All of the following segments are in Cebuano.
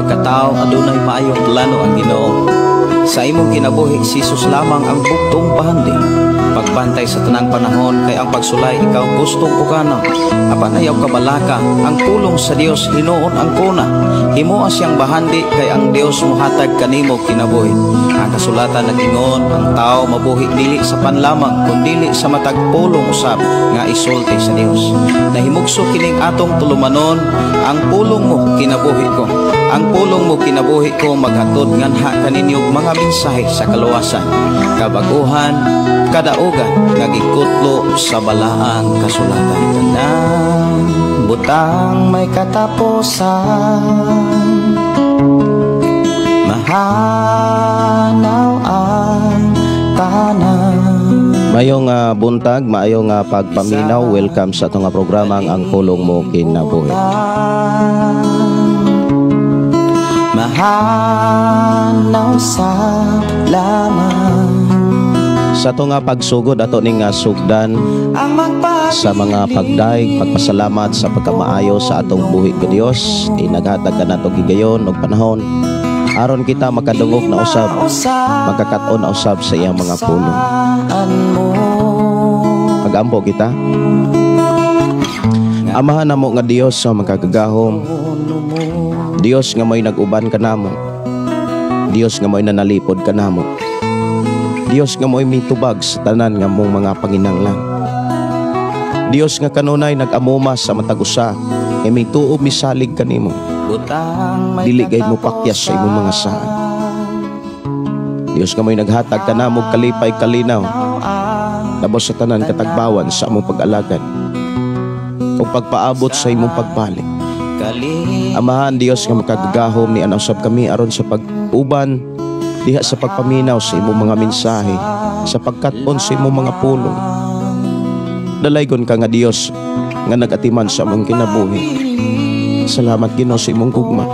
pagkatao adunay maayong plano ang Ginoo. Sa imong kinabuhi si Jesus lamang ang bugtong bahandi. Pagbantay sa tanang panahon kay ang pagsulay ikaw gustong pukana. Apan ayaw kabalaka ang pulong sa Dios hinuon ang kuna. Himoa siyang bahandi kay ang Dios mohatag kanimo kinabuhi. Ang kasulatan nag-ingon ang tao mabuhi dili sa panlamang kundili sa matag pulong usab nga isulti sa Dios. Nahimugso kining atong tulumanon ang pulong mo kinabuhi ko. Ang pulong mo kinabuhi ko maghatod nganha kaninyo mga mensahe sa kaluwasan, kabaguhan, kadaugan nga gikutlo sa balaang kasulatan. Tanang butang may katapusan, mahanaw ang tanan. Mayong buntag, maayong pagpaminaw. Welcome sa atong programang Ang Pulong Mo Kinabuhi. Mahanaw sa laman. Sa atong pagsugod ato ning sugdan sa mga pagdaig, pagpasalamat sa pagkamaayo sa atong buhi ka Dios. Inaghatag ka nato gigayon og panahon aron kita makadungog na usab, makakat-on na usab sa iyang mga pulong. Pagampo kita. Amahan namo nga Dios sa makagagahom, Dios nga mo'y nag-uban kanamo, Dios nga mo'y nanalipod kanamo, Dios nga mo'y mitubag sa tanan nga mong mga panginanglan, Dios nga kanunay nag-amuma sa matag usa, nga mituo misalig kanimo, dili gayud mo pakyas sa imong mga saad. Dios nga mo'y naghatag kanamo kalipay kalinaw, labaw sa tanan katagbawan sa among pag-alagad ug pagpaabot sa imong pagbalik. Amahan Dios nga makagagahom ni usab kami aron sa pag-uban diha sa pagpaminaw sa imong mga mensahe, sa pagkat-on sa imong mga pulong. Dalaygon ka nga Dios nga nagatiman sa among kinabuhi. Salamat Ginoo sa imong gugma.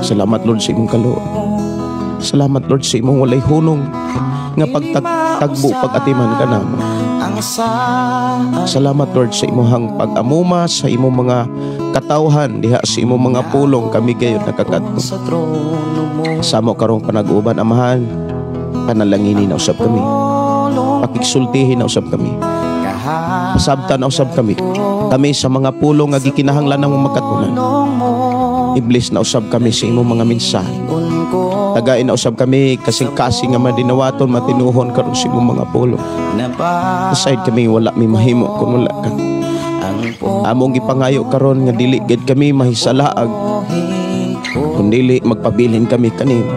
Salamat Lord sa imong kaluoy. Salamat Lord sa imong walay hunong nga pagtagbo pag-atiman ka namo. Salamat Lord sa imong pag-amuma sa imong mga katawhan diha sa imong mga pulong kami gayon nakakadto. Samo karong panag-uban Amahan, panalanginin na usab kami, pakigsultihin na usab kami, pasabtan na usab kami, kami sa mga pulong nga gikinahanglan namong makatunan. Iblis na usab kami sa imong mga mensahe. Tagain na usab kami kasing-kasing nga madinawaton matinuhon karon sa imong mga pulong. Aside kami wala mi mahimo kung wala ka. Among gipangayo karon nga dili gid kami mahisalaag, kundili magpabilin kami kanimo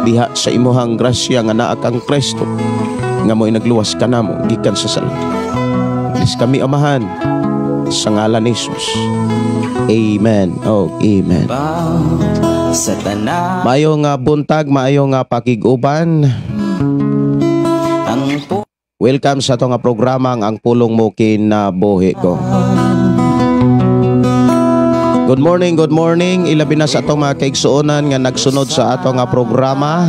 diha sa imuhang grasya nga naa kang Kristo nga mo'y nagluwas kanamo gikan sa sala. Bless kami Amahan sa ngalan ni Jesus. Amen. Oh, amen. Maayong buntag, maayong pakig-uban. Welcome sa atong programa Ang Pulong Mo Kinabuhi Ko. Good morning, good morning. Ilabi na sa atong mga kaigsuonan nga nagsunod sa atong programa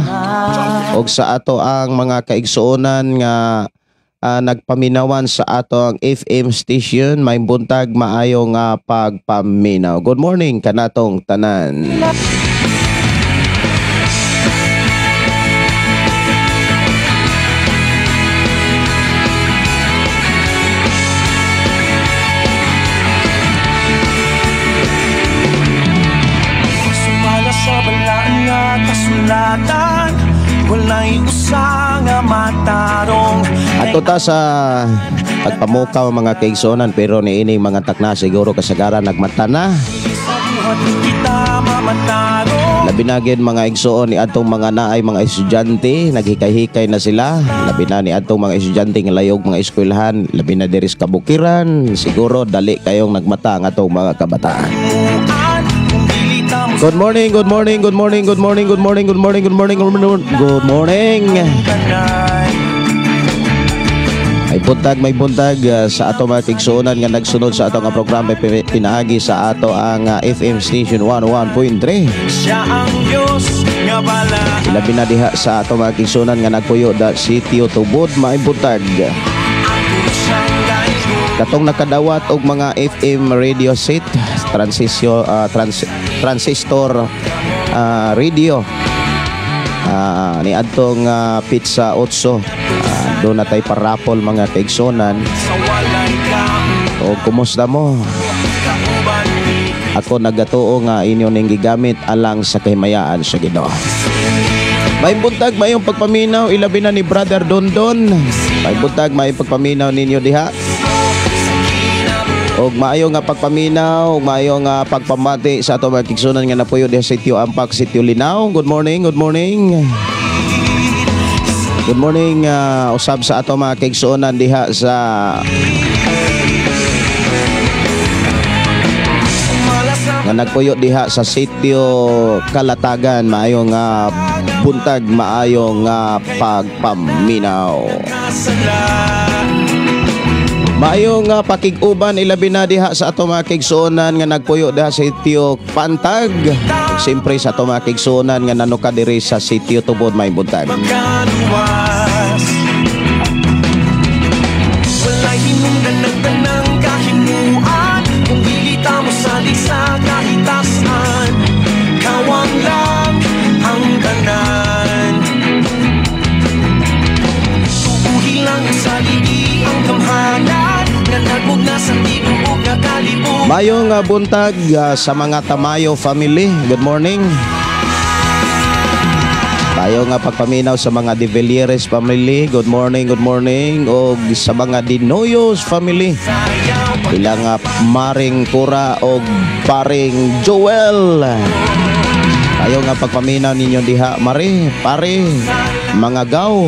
og sa ato ang mga kaigsuonan nga nagpaminawan sa atong FM station. May buntag, maayong pagpaminaw. Good morning kanatong tanan. Sumala sa balaan nga kasulatan, walay usa nga matarong. Ato ta sa pagpamukaw mga kaigsuonan, pero niini mga takna siguro kasagaran nagmata na. Labi na gid mga igsuon ni atong mga naay mga estudyante, naghikay-hikay na sila. Labi na ni atong mga estudyante nga layog mga eskwelahan, labi na diri sa kabukiran, siguro dali kayong nagmata ang atong mga kabataan. Good morning, good morning, good morning, good morning, good morning, good morning, good morning, good morning, good morning. May buntag sa ato mga tigsuonan nga nagsunod sa ato nga programa pinaagi sa ato ang FM station 101.3. Siya ang Diyos nga bala. Ilabi na diha sa ato mga tigsuonan nga nagpuyo da sitio Tubod, may buntag. Katong nakadawat og mga FM radio set, transistor Radio. Ni adtong pizza 8. Doon na tayo parapol mga kaigsunan. O kumusta mo? Ako nagatuo nga inyo ning gigamit alang sa kahimayaan sa Ginoo. May buntag, mayong pagpaminaw, ilabi na ni Brother Dondon. May buntag, may pagpaminaw ninyo diha. Og maayo nga pagpaminaw, og maayo nga pagpamati sa ato mga kaigsunan nga napuyo diha sa Sitio Ampak, Sitio Linaw. Good morning, good morning. Good morning, usab sa ato mga kaigsunan diha sa nga nagpuyo diha sa Sitio Kalatagan. Maayong buntag, maayong pagpaminaw. Maayong pakig-uban ilabi na diha sa ato mga kaigsuonan nga nagpuyo diha sa Sitio Pantag. Siyempre sa ato mga kaigsuonan nga nanuka diri sa Sitio Tubod, may buntag. Walay hinungdan ng tanang kahimuan, kung dili ta mo salig sa kahitasan, kawang lang ang tanan. Tuuhi lang ang saligi ang kamhanan, nga nagmugna sa tibuok nga kalibutan. Mayong buntag sa mga Tamayo family. Good morning. Tayo nga pagpaminaw sa mga De Villieres family. Good morning, good morning. Og sa mga Dinoyos family. Ilang Maring Cora og Paring Joel. Tayo nga pagpaminaw ninyo diha, Mari, Pare, mga gaw.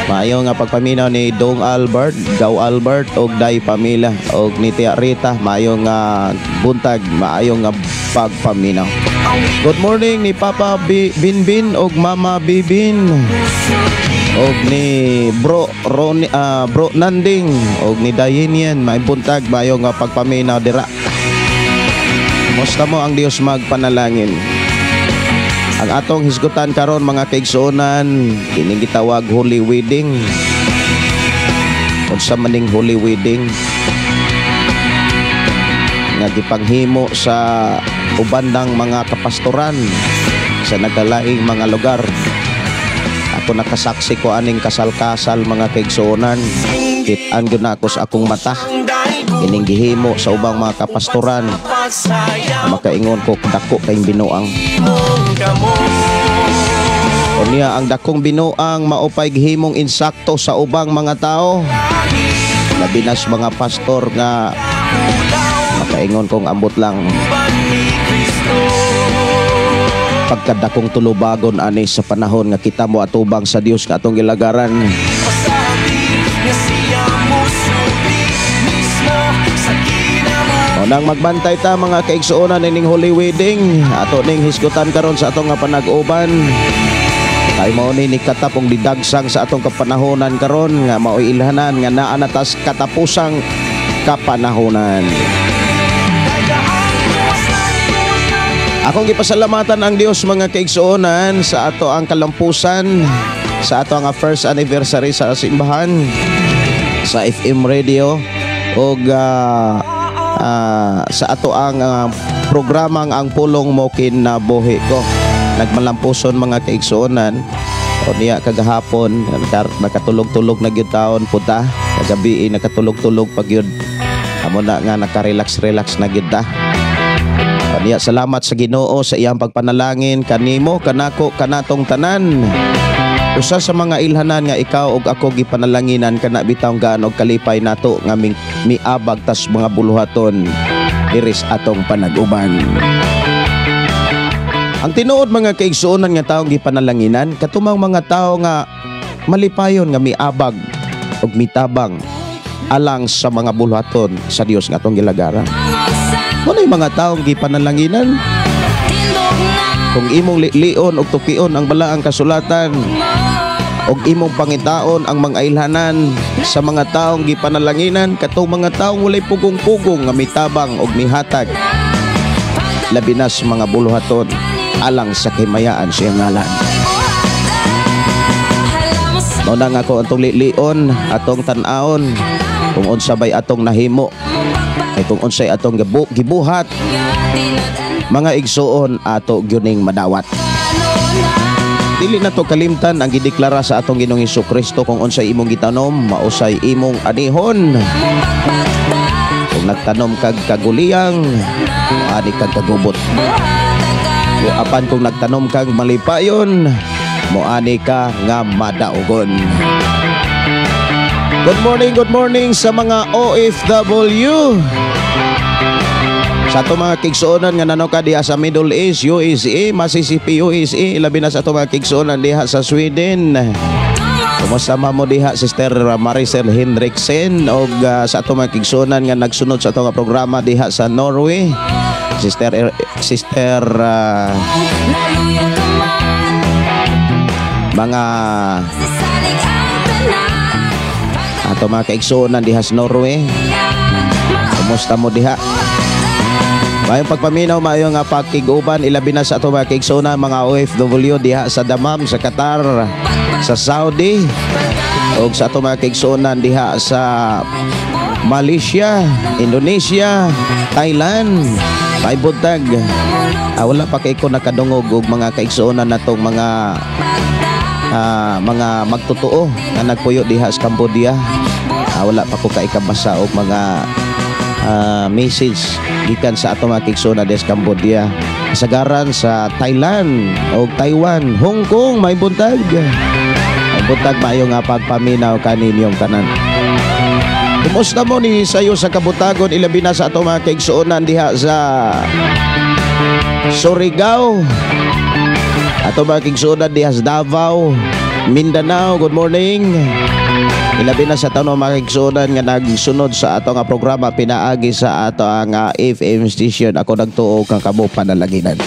Maayo nga pagpaminaw ni Dong Albert, Gaw Albert og Day Pamela og ni Tia Rita. Maayo nga buntag, maayo nga pagpaminaw. Good morning ni Papa Binbin og Mama Bibin og ni Bro Ron, Bro Nanding og ni Dayinian. May buntag, maayo nga pagpaminaw dira. Musta mo ang Dios magpanalangin. Ang atong hisgutan karon mga kaigsuonan, kining gitawag Holy Wedding. Unsa man ning Holy Wedding nga gipanghimo sa uban ng mga kapastoran sa nagkalaing mga lugar. Ako nakasaksi ko aning kasal-kasal mga kaigsuonan. Kit-an gyud nako sa akong mata kining gihimo sa ubang mga kapastoran. Makaingon ko dako kayong binuang. Unya ang dakong binuang maupay gihimong insakto sa ubang mga tao, labi na sa mga pastor nga makaingon kong ambot lang pagkadakong tulubagon ani sa panahon nga kita mo atubang sa Dios nga atong gilagaran. O nang magbantay ta mga kaigsuonan ining Holy Wedding, ato ning hisgutan karon sa atong nga panag-uban. Kay mao ni katapong didagsang sa atong kapanahonan karon nga maoy ilhanan nga naa na tas katapusang kapanahonan. Akong gipasalamatan ang Dios mga kaigsuonan sa ato ang kalampusan, sa ato ang first anniversary sa simbahan sa FM Radio og sa ato ang programang Ang Pulong Mo Kinabuhi Ko. Nagmalampuson mga kaigsuonan. O niya kagahapon nakatulog-tulog na gyud taon puta. Kagabi nakatulog-tulog pag yun. Amo na nga nakarelax-relax na gyud ta. O niya salamat sa Ginoo sa iyang pagpanalangin kanimo, kanako, kanatong tanan. Usa sa mga ilhanan nga ikaw og ako gipanalanginan kana bitaw gaan og kalipay nato nga miabag tas mga buluhaton iris atong panag-uban. Ang tinuod mga kaigsuonan nga taong gipanalanginan katumang mga tawo nga malipayon nga miabag og mitabang alang sa mga buluhaton sa Dios nga atong gilagaran. Muna'y mga taong gipanalanginan. Kung imong lion og tukion ang balaang kasulatan og imong pangitaon ang mga ilhanan sa mga taong gipanalanginan, katong mga taong walay pugong-pugong nga mitabang og mihatag labi na sa mga buluhaton alang sa kahimayaan sa iyang ngalan. Mao na nga ako atong lilion, atong tan-aon kung unsa bay atong nahimo, ay kung unsay atong gibuhat Mga igsuon, ato gyuning madawat. Dili na to kalimtan ang gideklara sa atong Ginoong Hesukristo kung unsay imong gitanom, mausay imong anihon. Kung nagtanom kag kaguliyang, moani kag kagubot. Apan kung nagtanom kag malipayon, moani ka nga madaugon. Good morning sa mga OFW. Sa ato mga kigsuonan nga nano ka diha sa Middle East, USA, Mississippi, USA, ilabi na sa ato mga kigsuonan diha sa Sweden. Kumusta man mo diha, Sister Maricel Hendrickson, og sa ato mga kigsuonan nga nagsunod sa ato nga programa diha sa Norway, Sister mga ato mga kaigsuonan diha sa Norway. Kumusta mo diha? Mayong pagpaminaw, mayong pagkiguban, ilabi na sa ato mga kaigsuonan, mga OFW diha sa Damam, sa Qatar, sa Saudi, og sa ato mga kaigsuonan diha sa Malaysia, Indonesia, Thailand. May buntag. Wala pa kay ko nakadungog og mga kaigsuonan natong mga mga magtotoo nga nagpuyo diha sa Cambodia. Wala pa ko kaikabasa og mga message gikan sa ato mga kaigsuonan diha sa Cambodia, kasagaran sa Thailand og Taiwan, Hong Kong. May buntag. May buntag, maayo nga pagpaminaw kaninyong tanan. Kumusta mo ni sayo sa kabutagon, ilabi na sa ato mga kaigsuonan diha sa Surigao, ato mga kaigsuonan diha sa Davao, Mindanao. Good morning. Ilabi na sa tanong mga kaigsuonan nga nagsunod sa ato nga programa pinaagi sa ato ang FM station. Ako nagtuo kang kamo panalaginan.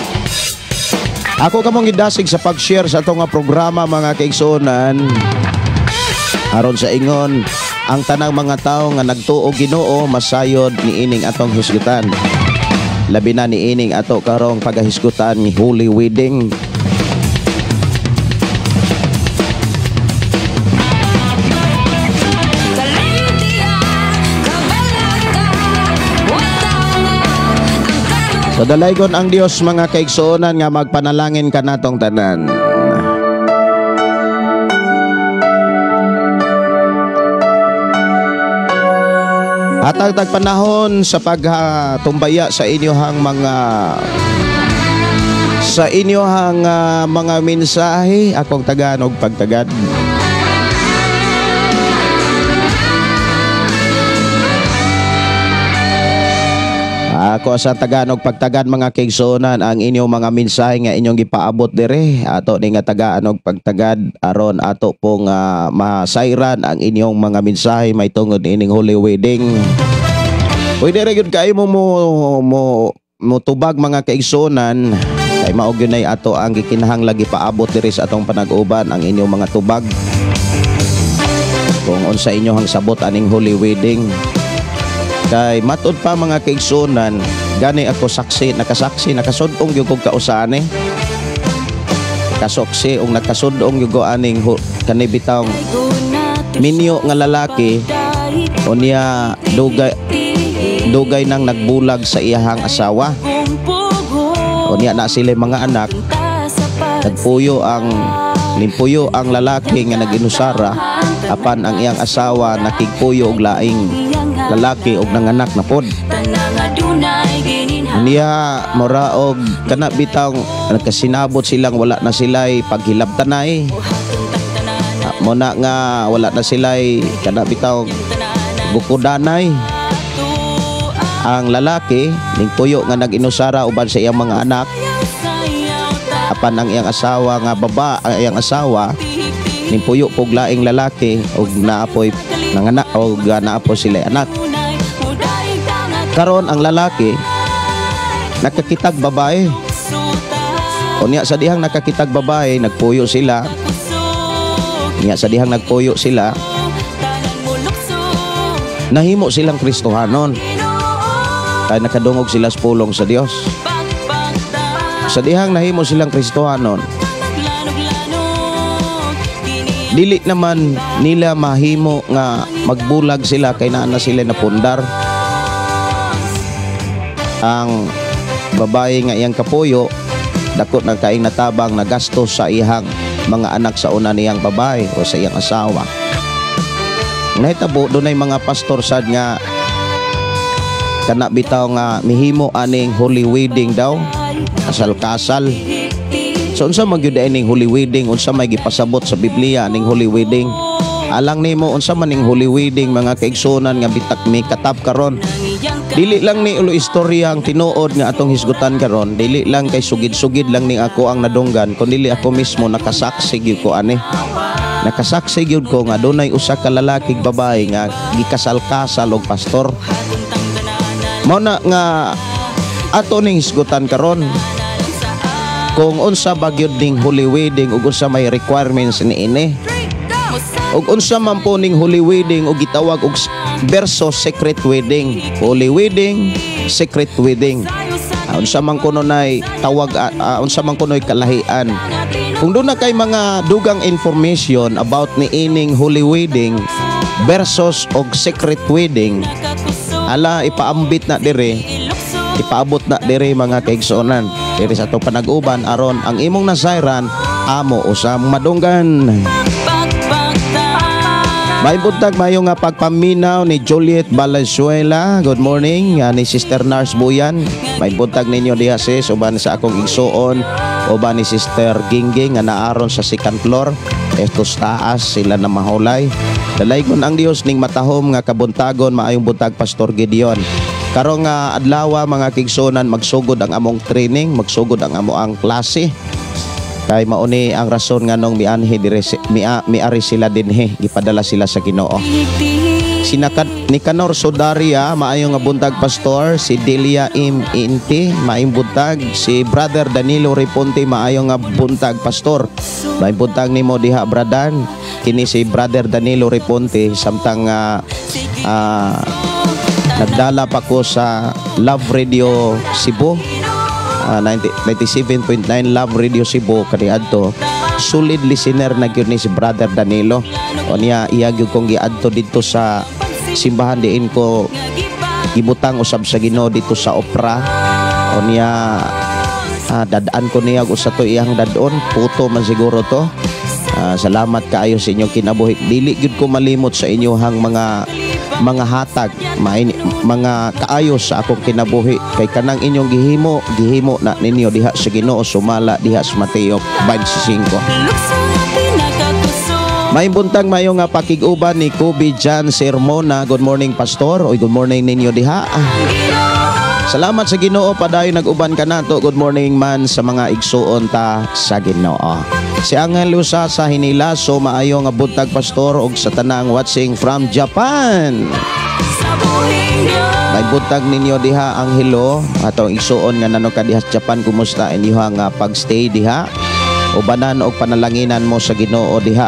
Ako kamong gidasig sa pag-share sa ato nga programa mga kaigsuonan. Aron sa ingon, ang tanang mga tawo nga nagtuo Ginoo masayod niining atong hisgutan. Labi na niining ato karong pagahisgutan ni Holy Wedding. So dalaygon ang Dios mga kaigsuonan nga magpanalangin kanatong tanan. Hatag tag panahon sa pagtumbaya sa inyohang mga mga mensahe, akong tagaan og pagtagad. Ako sa tagaan og pagtagad mga kaigsuonan ang inyong mga mensahe nga inyong gipaabot dire ato ni nga tagaan og pagtagad aron ato pong masayran ang inyong mga mensahe may tungod ining Holy Wedding. Pwede ra gyud kaayo mo motubag mga kaigsuonan kay mao gyud nay ato ang gikinahanglan gipaabot diri sa atong panag-uban ang inyong mga tubag kung unsa inyohang sabot aning Holy Wedding. Kay matud pa mga kaigsuonan, gani ako saksi, nakasaksi, nakasud-ong gyud kog kausahan eh. Kasoksi ug nakasud-ong gyud ko aning kani bitawng minyo nga lalaki unya dugay nang nagbulag sa iyahang asawa. Unya na sila mga anak, nagpuyo ang nimpuyo ang lalaki nga nag-inusara apan ang iyang asawa nakigpuyo og laing lalaki og nanganak na pod. Niya mora og kana bitang nagkasinabot silang wala na sila'y paghilabtanay. Muna nga wala na sila'y kana bitang bukudanay. Ang lalaki ningpuyo nga nag-inusara uban sa iyang mga anak apan ang iyang asawa nga baba, ang iyang asawa nimpuyo pog laing lalaki og naapoy nanganak og naapo sila anak. Karon ang lalaki nakakitag babae. Unya sa dihang nakakitag babae nagpuyo sila. Unya sa dihang nagpuyo sila nahimo silang Kristohanon. Kay nakadungog sila sa pulong sa Dios. Sa dihang nahimo silang Kristohanon, dili naman nila mahimo nga magbulag sila kay naa na sila napundar. Ang babae nga iyang kapuyo, dako na kaing natabang nagastos sa iyang mga anak sa una niyang babae o sa iyang asawa. Nahitabo dunay mga pastor sad nga kana bitaw nga mihimo aning holy wedding daw, kasal-kasal. So unsa man gyud ining holy wedding, unsa may gipasabot sa Biblia aning holy wedding? Alang nimo unsa man ning holy wedding, mga kaigsunan nga bitak mi katap karon. Dili lang ni ulo istorya ang tinuod nga atong hisgutan karon, dili lang kay sugid-sugid lang ni ako ang nadunggan, kun dili ako mismo nakasaksi gyud ko ani. Nakasaksi gyud ko nga dunay usa ka lalaki ug babae nga gikasal-kasal og pastor. Mao na nga ato ning hisgutan karon kung unsa ba gyud ning holy wedding ug unsa may requirements niini. Ug unsa man po ning holy wedding ug gitawag og versus secret wedding. Holy wedding, secret wedding. Unsa man kuno nay tawag, unsa man kuno'y kalahian. Kung doon na kay mga dugang information about ni ining holy wedding versus og secret wedding, ala ipaambit na dire, ipaabot na dire, mga kaigsuonan. Dire sa atong panag-uban aron ang imong nasayran amo usang madunggan. May buntag, mayo nga pagpaminaw ni Juliet Valenzuela. Good morning ni Sister Nars Buyan. May buntag ninyo diha, sis, uban sa akong igsuon, uban ni Sister Gingging nga naaron sa second floor. Estos taas sila na mahulay. Dalaygon ang Dios ning matahom nga kabuntagon. Maayong buntag, Pastor Gideon. Karong nga adlaw, mga kaigsuonan, magsugod ang among training, magsugod ang amo ang klase. Kay mauni ang rason nga nung mianhi dire miari sila dinhi, gipadala sila sa Ginoo. Si Nicanor Sodaria, maayong nga buntag, Pastor. Si Delia M. Inti, maayong buntag. Si Brother Danilo Reponte, maayong nga buntag, Pastor. Maayong buntag nimo diha, Bradan. Kini si Brother Danilo Reponte, samtang nagdala pa ko sa Love Radio Cebu. 90 97.9 Love Radio Cebu kaniadto, solid listener na gyud ni si Brother Danilo. O niya iya gyud kong giadto didto sa simbahan diin ko gibutang usab sa Ginoo dito sa opera. O niya dadaan ko niya usa to iyang dadon puto man siguro to. Salamat kaayo sa inyong kinabuhi. Dili gyud ko malimot sa inyohang mga hatag, mga kaayo sa akong kinabuhi, kay kanang inyong gihimo, gihimo na ninyo diha sa Ginoo sumala diha sa Mateo 25. May buntag, mayo nga pakig-uban ni Kobe Jan Sermona. Good morning, Pastor. Oy, good morning ninyo diha. Salamat sa Ginoo, padayon nag-uban ka nato. Good morning man sa mga igsuon ta sa Ginoo. Si Angel Lusa sa Hinilaso, maayo nga buntag, Pastor, ug sa tanang watching from Japan. May buntag ninyo diha, Angelo, atong igsuon nga nano ka diha sa Japan, kumusta inyo nga pagstay diha? Ubanan og panalanginan mo sa Ginoo diha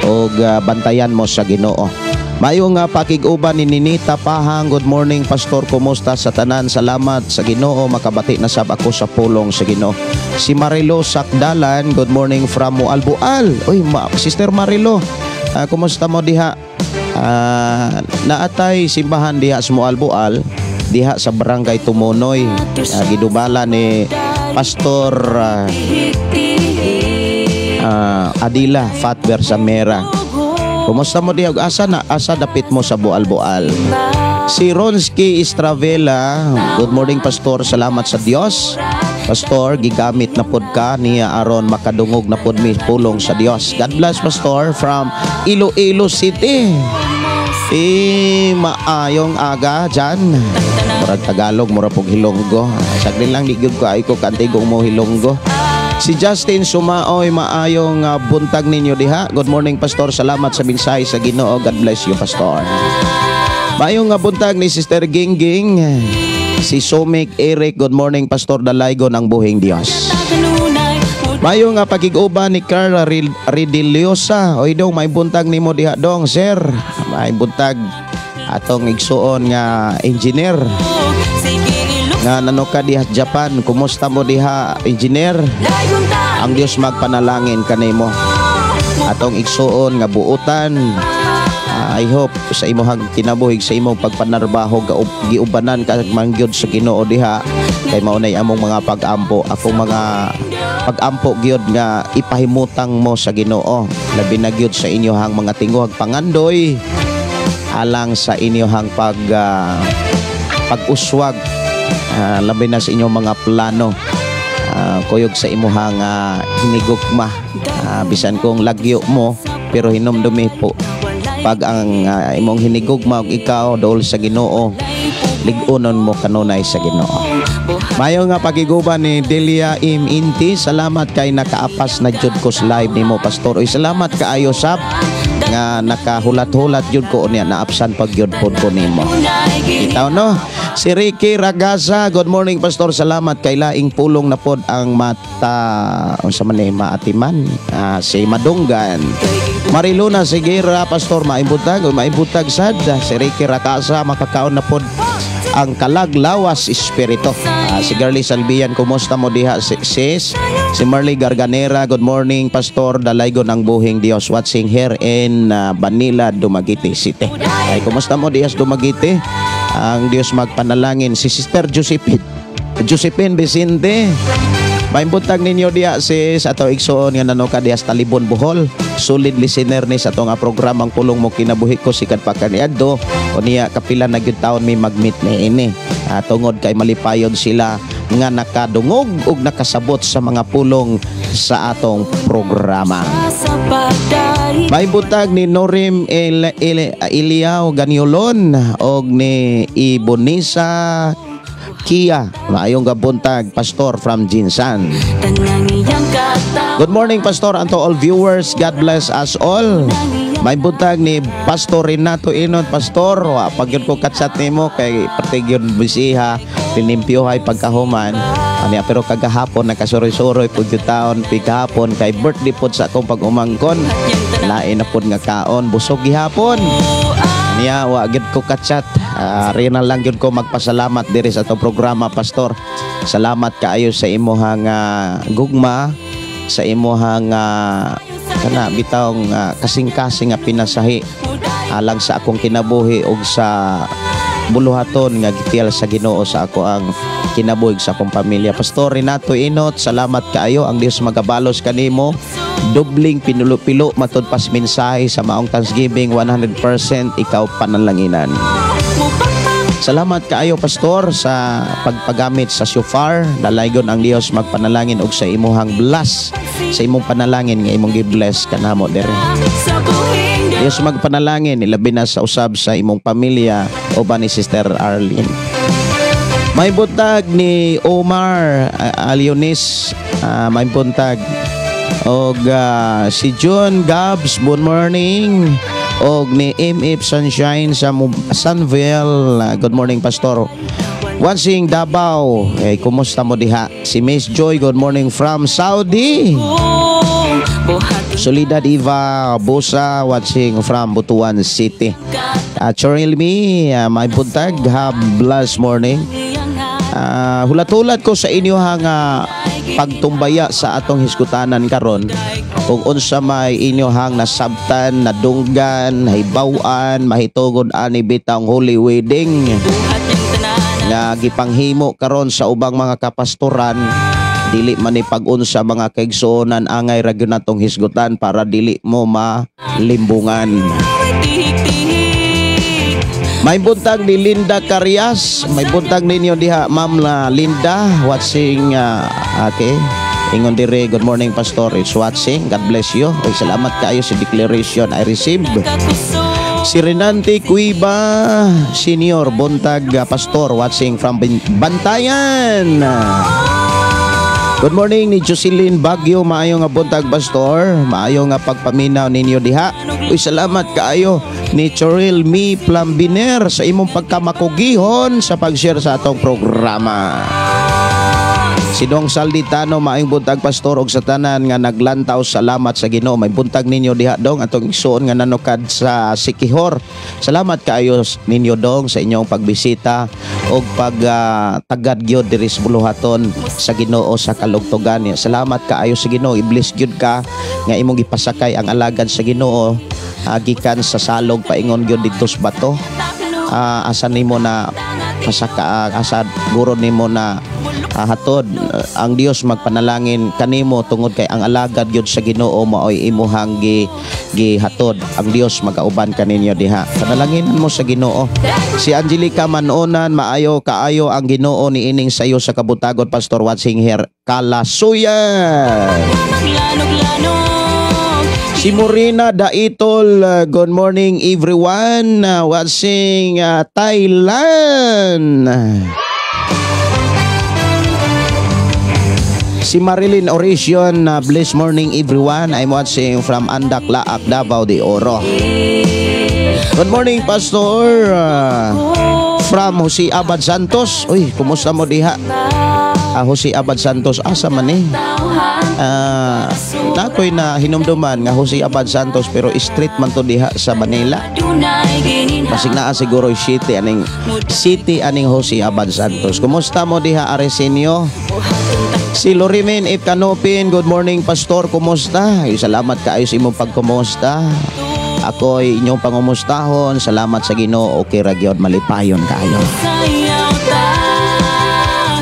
og bantayan mo sa Ginoo. Mayo nga pakig-uban ni Ninita Pahang. Good morning, Pastor, kumusta sa tanan? Salamat sa Ginoo, makabati na sab ako sa pulong sa Ginoo. Si Marilo Sakdalan, good morning from Moalboal. Uy, Sister Marilo, kumusta mo diha? Naatay simbahan diha sa Moalboal, diha sa Barangay Tumunoy. Gidubala ni Pastor Adila Fatber Samera. Kumusta mo diha? Asa na asa dapit mo sa Bual-Bual? Si Ronski Estravela, good morning, Pastor, salamat sa Dios. Pastor, gigamit na pod ka niya aron makadungog na pod mi pulong sa Dios. God bless, Pastor, from Iloilo City. Eh, maayong aga dyan. Murag Tagalog, murag pog Hilonggo. Saglit lang, di gyud ko ay ko kantigong mo Hilonggo. Si Justin Sumaoy, maayong buntag ninyo diha. Good morning, Pastor. Salamat sa mensahe sa Ginoo. God bless you, Pastor. Maayong nga buntag ni Sister Gingging. Si Sumik Eric, good morning, Pastor, dalaygon ang buhing Dios. Maayong nga pakig-uban ni Carla Ridiliosa. Oy dong, may buntag nimo diha dong, sir. May buntag atong igsuon nga engineer nga nano ka diha sa Japan. Kumusta mo diha, engineer? Ang Dios magpanalangin kanimo. Atong igsuon nga buutan. I hope sa imong kinabuhi, sa imong pagpanarbaho, giubanan ka mangyud sa Ginoo diha. Kay mao nay among mga pag-ampo, akong mga pag-ampo gyud nga ipahimutang mo sa Ginoo, labi na gyud sa inyohang mga tinguhag pangandoy alang sa inyohang pag-uswag, labi na sa inyong mga plano, kuyog sa imuhang hinigugma, bisan kung lagyo mo pero hinumdumi po pag ang imong hinigugma ug ikaw dool sa Ginoo, lig-unon mo kanunay sa Ginoo. Mayo nga pagiguban ni Delia M. Inti, salamat kay nakaapas na jud ko sa live nimo, Pastor. Uy, salamat kaayo sab nga nakahulat-hulat jud ko unya naapsan pag gyud pod ko nimo. Itaw no. Si Ricky Ragasa, good morning, Pastor. Salamat kay laing pulong na pod ang mata unsa man ni maatiman, si Madunggan. Mariluna Sigera, Pastor, maimbutag, maimbutag sad. Si Ricky Ragasa, makakaon na pod ang kalag, lawas, espiritu. Si Girlie Salbian, kumusta mo diha, sis? Si Marley Garganera, good morning, Pastor, dalaygon ang buhing Dios, watching here in Banila, Dumaguete City. Ay, kumusta mo diha sa Dumaguete? Ang Dios magpanalangin. Si Sister Josephine Vicente, maimbutag ninyo diha, sis, ato igsuon nga nanoka diha sa Talibon, Bohol. Solid listener ni sa ato nga programang Pulong Mo Kinabuhi Ko sikat pa kaniadto. Unya kapila na gyud taon mi mag-meet ni ini. Tungod kay malipayod sila nga nakadungog ug nakasabot sa mga pulong sa atong programa. Maimbutag ni Norim Iliao Ganiolon og ni Ibonisa Kia. Maayong gabuntag, Pastor, from Jinsan. Good morning, Pastor, and to all viewers. God bless us all. May buntag ni Pastor Renato Inot. Pastor, wa pag yun ko katsat nimo kay pati yun bisiha, pinimpyohay pagkahuman. Anya, pero kagahapon nakasuroy-suroy pud yung taon pigahapon kay birthday pod sa akong pag-umangkon. Lain na pod nga kaon, busog gihapon. Niya, wa gyud ko kachat. Rina lang gyud ko magpasalamat diri sa atong programa, Pastor. Salamat kaayo sa imuhang gugma, sa imuhang kana bitawng kasing-kasing nga pinasahi alang sa akong kinabuhi ug sa buluhaton nga gitiyal sa Ginoo sa ako ang kinabuhi sa akong pamilya. Pastor Renato Inot, salamat kaayo. Ang Dios magabalos kanimo. Dobling pinulo-pilo matud pas mensahe sa maong Thanksgiving, 100% ikaw panalanginan. Salamat kaayo, Pastor, sa pagpagamit sa shofar. Dalaygon ang Dios magpanalangin og sa imuhang bless, sa imong panalangin nga imong gi-bless kanamo dere. Dios magpanalangin ilabi na sa usab sa imong pamilya uban ni Sister Arlene. May buntag ni Omar Alionis, may buntag. Og si John Gabs, good morning. Og ni MF Sunshine sa Sunville, good morning, Pastor. Wansing Davao, eh, kumusta mo diha? Si Miss Joy, good morning from Saudi. Solidad Eva Busa, watching from Butuan City. Cheryl Me, may buntag, have blessed morning. Hulat-hulat ko sa inyo nga pagtumbaya sa atong hisgutanan karon kung unsa may inyohang nasabtan, nadunggan, hibaw-an, mahitugod ani bitang holy wedding nga gipanghimo karon sa ubang mga kapastoran. Dili man ni pag-unsa, mga kaigsuonan, angay ra gyud natong hisgutan para dili mo malimbungan. May buntag ni Linda Carias. May buntag ninyo diha, Ma'am la Linda, watching. Okay. Ingon dire, good morning, Pastor. It's watching. God bless you. Oy, salamat kaayo sa declaration I received. Si Renante Cuiba Senior, buntag, Pastor, watching from Bantayan. Good morning ni Jocelyn Bagyo, maayo nga buntag, Pastor. Maayo nga pagpaminaw ninyo diha. Uy, salamat kaayo ni Choril Mi Plambiner sa imong pagkamakugihon sa pag-share sa atong programa. Si Dong Salditano, maayong buntag, Pastor, og sa tanan nga naglantaw, salamat sa Ginoo. May buntag ninyo diha, dong, atong igsuon nga nanukad sa Sikihor. Salamat kaayo ninyo, dong, sa inyong pagbisita og pag tagad gyud diri sa buluhaton sa Ginoo sa kalugtugan. Salamat kaayo sa Ginoo. I-bless gyud ka nga imong gipasakay ang alagad sa Ginoo gikan sa salog paingon gyud didto sa bato. Asa nimo na pasaka, asa guro nimo na Hatod ang Dios magpanalangin kanimo tungod kay ang alagad gyud sa Ginoo maoy imuhang gihatod. Ang Dios magauban kaninyo diha. Panalanginan mo sa Ginoo. Si Angelica Manonan, maayo kaayo ang Ginoo niining sayo sa kabutagon, Pastor, watching here Kalasuyan. Si Morena Daitol, good morning everyone, watching Thailand. Si Marilyn Orision, blessed morning everyone. I'm watching from Andak, Laak, Davao de Oro. Good morning, Pastor. From Jose Abad Santos. Uy, kumusta mo diha? Jose Abad Santos, asa man eh? Nakoy na hinumduman nga Jose Abad Santos pero street man to diha sa Manila. Basig naa siguro city aning Jose Abad Santos. Kumusta mo diha, Aresenio? Si Lorimen F. Canopin, good morning, Pastor, kumusta? Ay, salamat kaayo sa imong pagkumusta. Ako'y inyong pangumustahon. Salamat sa Ginoo, okay ra gyud, malipayon kaayo.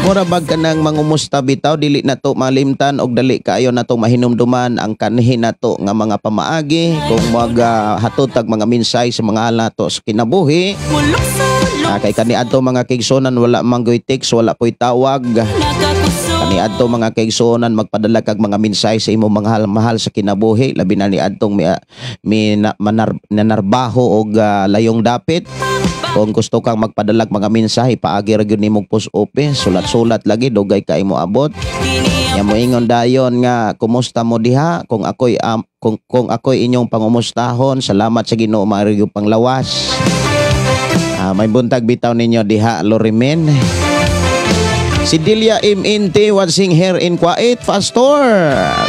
Mura bag ka nang mangumusta bitaw, dili na to malimtan og dali kaayo na to mahinumduman ang kanhi na to nga mga pamaagi kung maghatod tag mga minsay sa mga nato sa kinabuhi. Kay kaniadto mga kaigsuonan wala man goy text, wala po'y tawag. Kaniadto mga kaigsuonan magpadala kag mga minsay sa imong mga mahal sa kinabuhi, labi na niadtong mi nanarbaho og layong dapit. Kung gusto kang magpadalag mga mensahe, paagi ra gyud nimong post office, sulat-sulat lagi dugay kay mo abot. Nya moingon dayon nga kumusta mo diha, kung ako'y kung ako'y inyong pangumustahon, salamat sa Ginoo maayo gyud panglawas. May buntag bitaw ninyo diha, Lorimen. Si Delia MNT watching here in Kuwait, Pastor.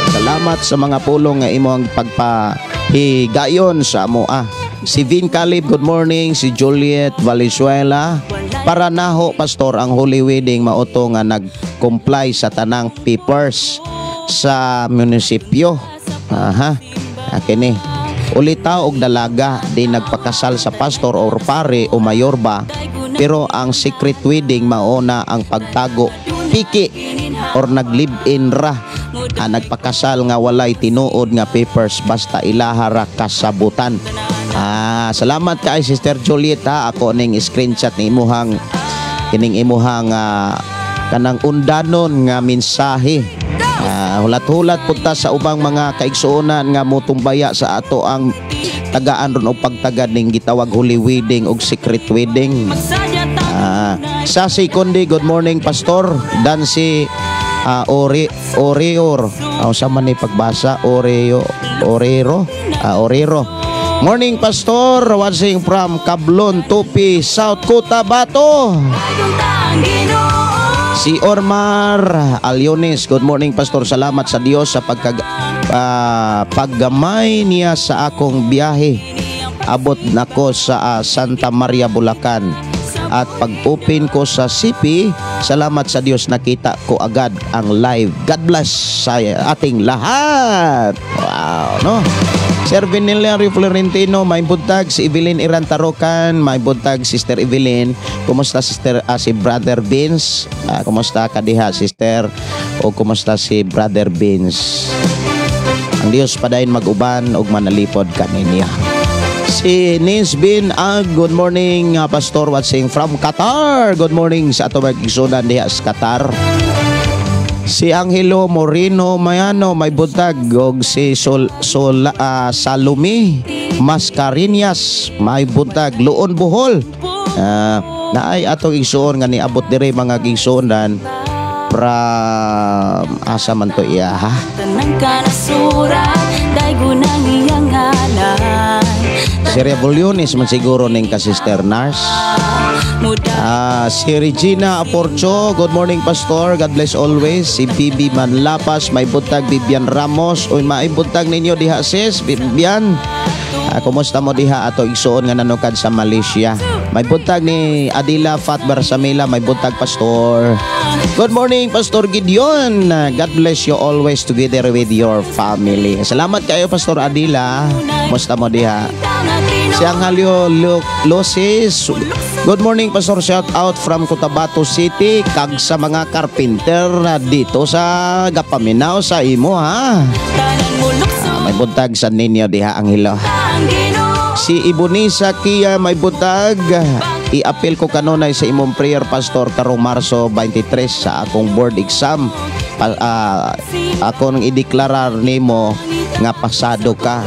Salamat sa mga pulong nga imong pagpahigayon sa amoa. Si Vin Calib, good morning. Si Juliet Valenzuela. Para naho, Pastor, ang holy wedding mauto nga nag-comply sa tanang papers sa munisipyo. Aha. Kini. Ulitaw og dalaga di nagpakasal sa pastor or pare o mayor ba, pero ang secret wedding mauna ang pagtago piki or nag-live-in ra. Nagpakasal nga walay tinuod nga papers basta ilaha ra kasabutan. Salamat kay Sister Juliet ha. Ako ning screenshot ni imuhang kining imuhang kanang undanon nga mensahe. Hulat-hulat punta sa ubang mga kaigsuonan nga motumbaya sa ato ang tagaan ron og pagtagad ning gitawag holy wedding og secret wedding. Sasi Kundi, good morning, Pastor. Dan si Oreor. Sa man ni pagbasa Oreo Orero Orero. Morning, Pastor, watching from Cablon, Tupi, South Cotabato. Si Ormar Aliones, good morning, Pastor. Salamat sa Dios sa paggamay niya sa akong biyahe. Abot nako sa Santa Maria, Bulacan. At pag-open ko sa CP, salamat sa Dios nakita ko agad ang live. God bless sa ating lahat. Wow, no? Sir Viniliario Florentino, may buntag. Si Evelyn Irantarokan, may buntag, Sister Evelyn. Kumusta sister si Brother Vince? Kumusta ka diha, sister? O kumusta si Brother Vince? Ang Dios padayon mag-uban ug manalipod kaninya. Si Nins Bin, good morning, Pastor, watching from Qatar. Good morning sa ato magigsunan diha sa Qatar. Si Angelo Moreno Mayano, may buntag. Og si Salumi Mascareñas, may buntag. Luon, Bohol. Naay atong igsuon nga niabot dire mga igsuonan from asa man to iya ha? Si Revolutionis man siguro ning ka Sister Nars. Si Regina Aporcho, good morning, Pastor. God bless always. Si Bibi Manlapas, may buntag. Bibian Ramos, uy, may buntag ninyo diha, sis Bibian. Kumusta mo diha ato igsuon nga nanukad sa Malaysia? May buntag ni Adila Fat Barsamila, may buntag, Pastor. Good morning, Pastor Gideon. God bless you always together with your family. Salamat kayo, Pastor Adila. Kumusta mo diha? Si Anghelio Luces, Good morning, Pastor. Shout out from Cotabato City kag sa mga carpenter na dito sa Gapaminaw sa imo ha. May buntag sa ninyo diha, Angelo. Si Ibonisa Kia, may buntag. I-apil ko kanunay sa imong prayer, Pastor, karong Marso 23 sa akong board exam. Ako nang ideklarar nimo nga pasado ka.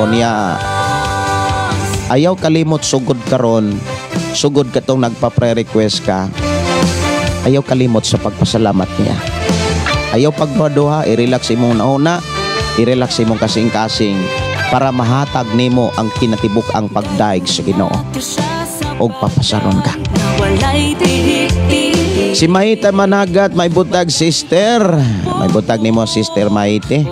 O niya, ayaw kalimot sugod karon, sugod katong nagpa-pre-request ka. Ayaw kalimot sa pagpasalamat niya. Ayaw pagduha, i-relax imong nauna, i-relax imong kasing-kasing para mahatag nimo ang kinatibuk ang pagdaig sa Ginoo og papasaron ka. Si Mahita Managat, may buntag, sister. May buntag nimo, Sister Mahite.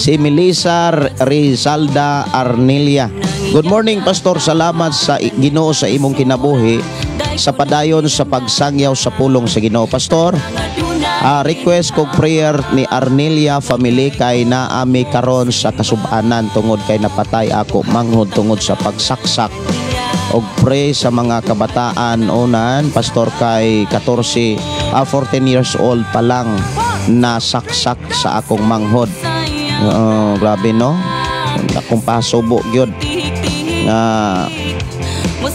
Si Melissa Rizalda Arnelia. Good morning, Pastor. Salamat sa Ginoo sa imong kinabuhi sa padayon sa pagsangyaw sa pulong sa Ginoo. Pastor, request kog prayer ni Arnelia family kay naami karon sa kasubanan tungod kay napatay ako manghod tungod sa pagsaksak og pray sa mga kabataan unan, Pastor, kay 14 14 years old pa lang nasaksak sa akong manghod. Oo, grabe no, akong pasubo gyud nga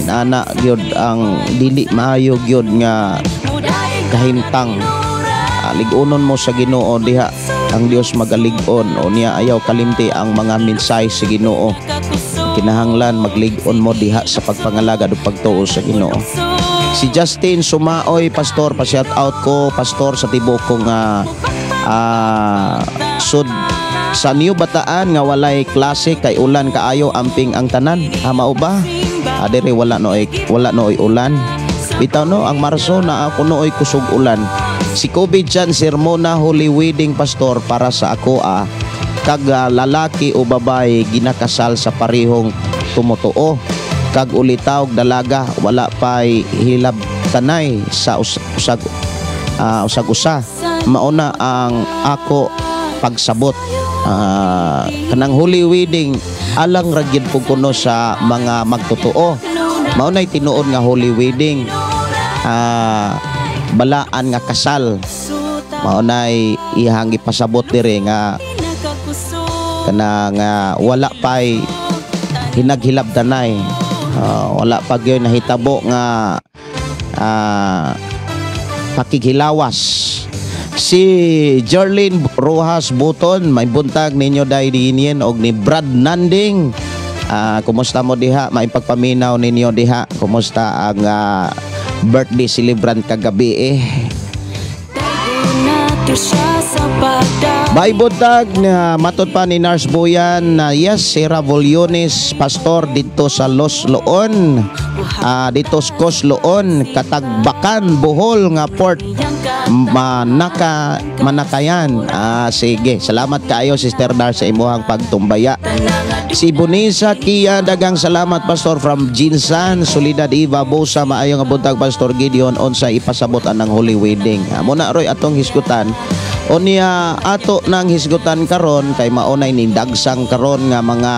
nana gyud ang dili maayo gyud nga kahimtang. Lig-unon mo sa Ginoo diha, ang Dios magalig-on. O niya, ayaw kalimti ang mga mensahe sa Ginoo. Kinahanglan maglig-on mo diha sa pagpangalagad ug pagtuo sa Ginoo. Si Justin Sumaoy, Pastor, pa shout out ko, Pastor, sa tibuok kong sud sa New Bataan nga walay klase kay ulan kaayo, amping ang tanan. Mao ba? Diri wala nooy ulan. Bitaw no, ang Marso na ako nooy kusog ulan. Si Kobe Chan Sermona, Holy Wedding, Pastor, para sa ako kag lalaki o babae ginakasal sa parehong tumutuo kag ulitaw og dalaga wala pay hilab tanay sa usag usag usa. Mauna ang ako pagsabot. Kanang holy wedding alang ra gyud po kuno sa mga magtotoo. Mao nay tinuod nga holy wedding, balaan nga kasal. Mao nay ihang ipasabot diri nga kanang wala pay hinaghilab tanay. Wala pa gyud nahitabo nga pakighilawas. Si Jerlyn Rojas Buton, may buntag ninyo dai dinien og ni Brad Nanding. Kumusta mo diha? May pagpaminaw ninyo diha. Kumusta ang birthday celebrant kagabi eh? May buntag na matod pa ni Nars Boyan na yes, Sierra Voliones, Pastor, dito sa Los Loon. Dito sa Kos Loon, Katagbakan, Bohol nga Port Manaka Manakayan. Sige, salamat kaayo, Sister Nars, sa imuhang pagtumbaya. Si Bonisa Kia, dagang salamat, Pastor, from Jinsan. Solidad Eva Bosa, maayo nga buntag, Pastor Gideon, unsa ipasabot anang holy wedding? Muna roy atong hisgutan. Unya ato nang hisgutan karon kay maunay ning dagsang karon nga mga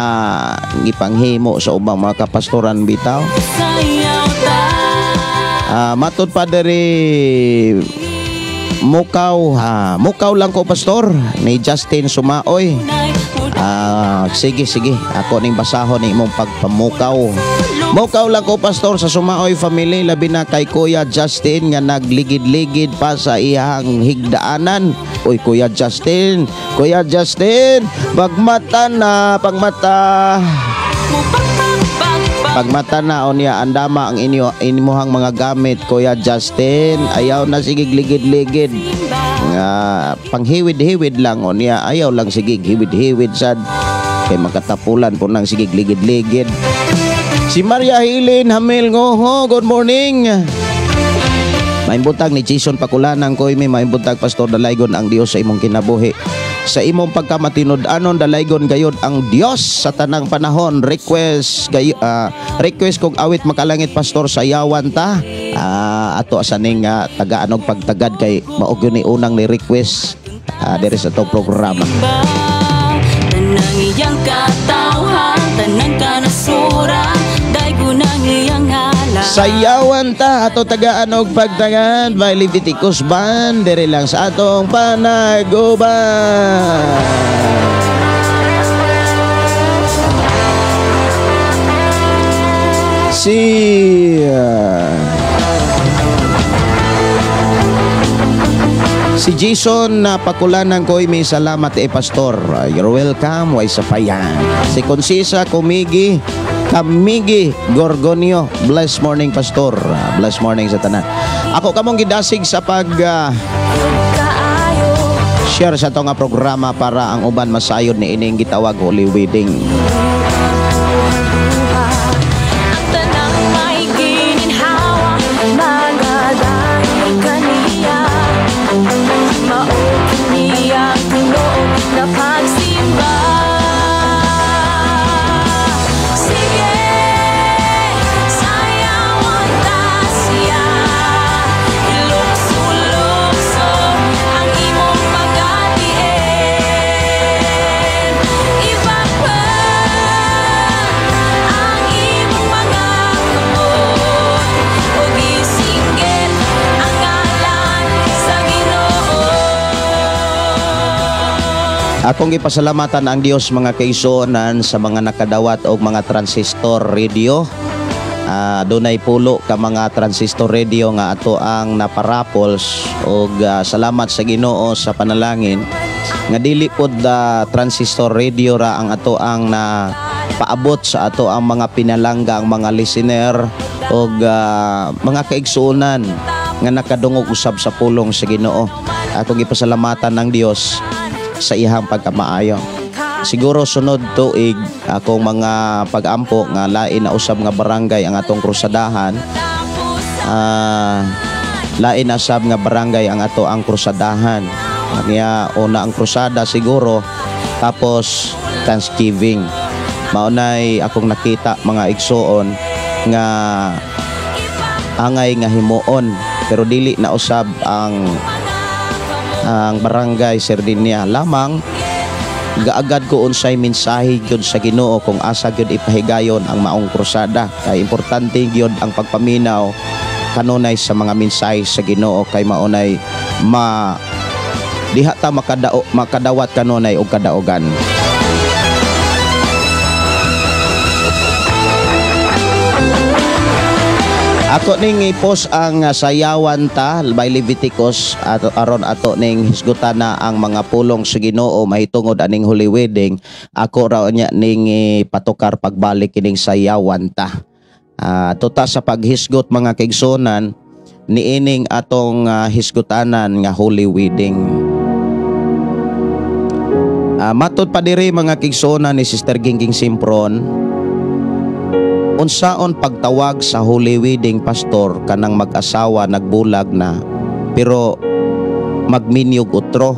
gipanghimo sa ubang mga kapastoran bitaw. Matod pa diri, mukaw ha, mukaw lang ko, Pastor, ni Justin Sumaoy. Sige sige, ako ning basahon ni imong pagpamukaw. Mukaw lang ko, Pastor, sa Sumaoy family, labi na kay Kuya Justin nga nagligid-ligid pa sa iyang higdaanan. Uy, Kuya Justin, Kuya Justin, pagmata na, pagmata. Pagmata na, unya andama ang inyo imuhang mga gamit, Kuya Justin. Ayaw na sige ligid-ligid. Nga panghiwid-hiwid lang, unya ayaw lang sige hiwid-hiwid sad kay makatapulan po nang sige ligid-ligid. Si Maria Hilin Hamil Ngoho, good morning. Maimbutag ni Jason Pakulanang koy may maimbutag, Pastor, dalaygon ang Dios sa imong kinabuhi. Sa imong pagkamatinud-anon, dalaygon gayod ang Dios sa tanang panahon. Request gay, request kog awit Makalangit, Pastor, sayawan ta. Ato sa ning tagaan og pagtagad kay mao gyud ni unang ni request diri sa atong programa. Tanang iyang katawhan, tanang kanasuran, daygon ang iyang ngalan. Sayawan ta ato tagaan og pagtangan by Leviticus Band diri lang sa atong Panag-uban. Si Jason na pakulanan ko, may salamat eh, pastor. You're welcome, way sa payan. Si Consisa Kumigi, Kamigi Gorgonio, bless morning, pastor. Bless morning sa tanan. Ako kamong gidasig sa pag share sa ato nga programa para ang uban masayod ni ining gitawag Holy Wedding. Ang tanang may gininhawa, mga dahil kaniya, mao kini ang tinuod na pagsimba. Sige, sayawan ta siya. Ilukso-lukso ang imong mga tiil. Ipakpan ang imong mga kamot ug isinggit ang ngalan sa Ginoo. Akong gipasalamatan ang Dios, mga kaigsuonan, sa mga nakadawat og mga transistor radio. Dunay pulo ka mga transistor radio nga ato ang naparapols og salamat sa Ginoo sa panalangin nga dili pod transistor radio ra ang ato ang na paabot sa ato ang mga pinalangga, ang mga listener og mga kaigsuonan nga nakadungog usab sa pulong sa Ginoo. Akong gipasalamatan ang Dios sa iyang pagkamaayo. Siguro sunod tuig akong mga pag-ampo nga lain na usab nga barangay ang atong krusadahan. Lain na usab nga barangay ang ato ang krusadahan. Niya una ang krusada siguro, tapos Thanksgiving. Maunay akong nakita, mga igsuon, nga angay nga himuon, pero dili na usab ang barangay Sardinia lamang. Gaagad ko unsay mensahe gyud sa Ginoo kung asa gyud ipahigayon ang maong krusada, kay importante gyud ang pagpaminaw kanunay sa mga mensahe sa Ginoo, kay maunay ma diha ta makadawat kanunay og kadaogan. Ato ning i-post ang sayawan ta by Leviticus ato, aron ato ning hisgutan na ang mga pulong sa Ginoo mahitungod aning Holy Wedding. Ako ra nya ning ipatukar pagbalik kining sayawan ta. Tuta sa paghisgot, mga kaigsunan, niining atong hisgutanan nga Holy Wedding. Matod pa diri, mga kaigsunan, ni Sister Gingging Simpron, unsaon pagtawag sa Holy Wedding, pastor, kanang mag-asawa nagbulag na pero magminyog utro?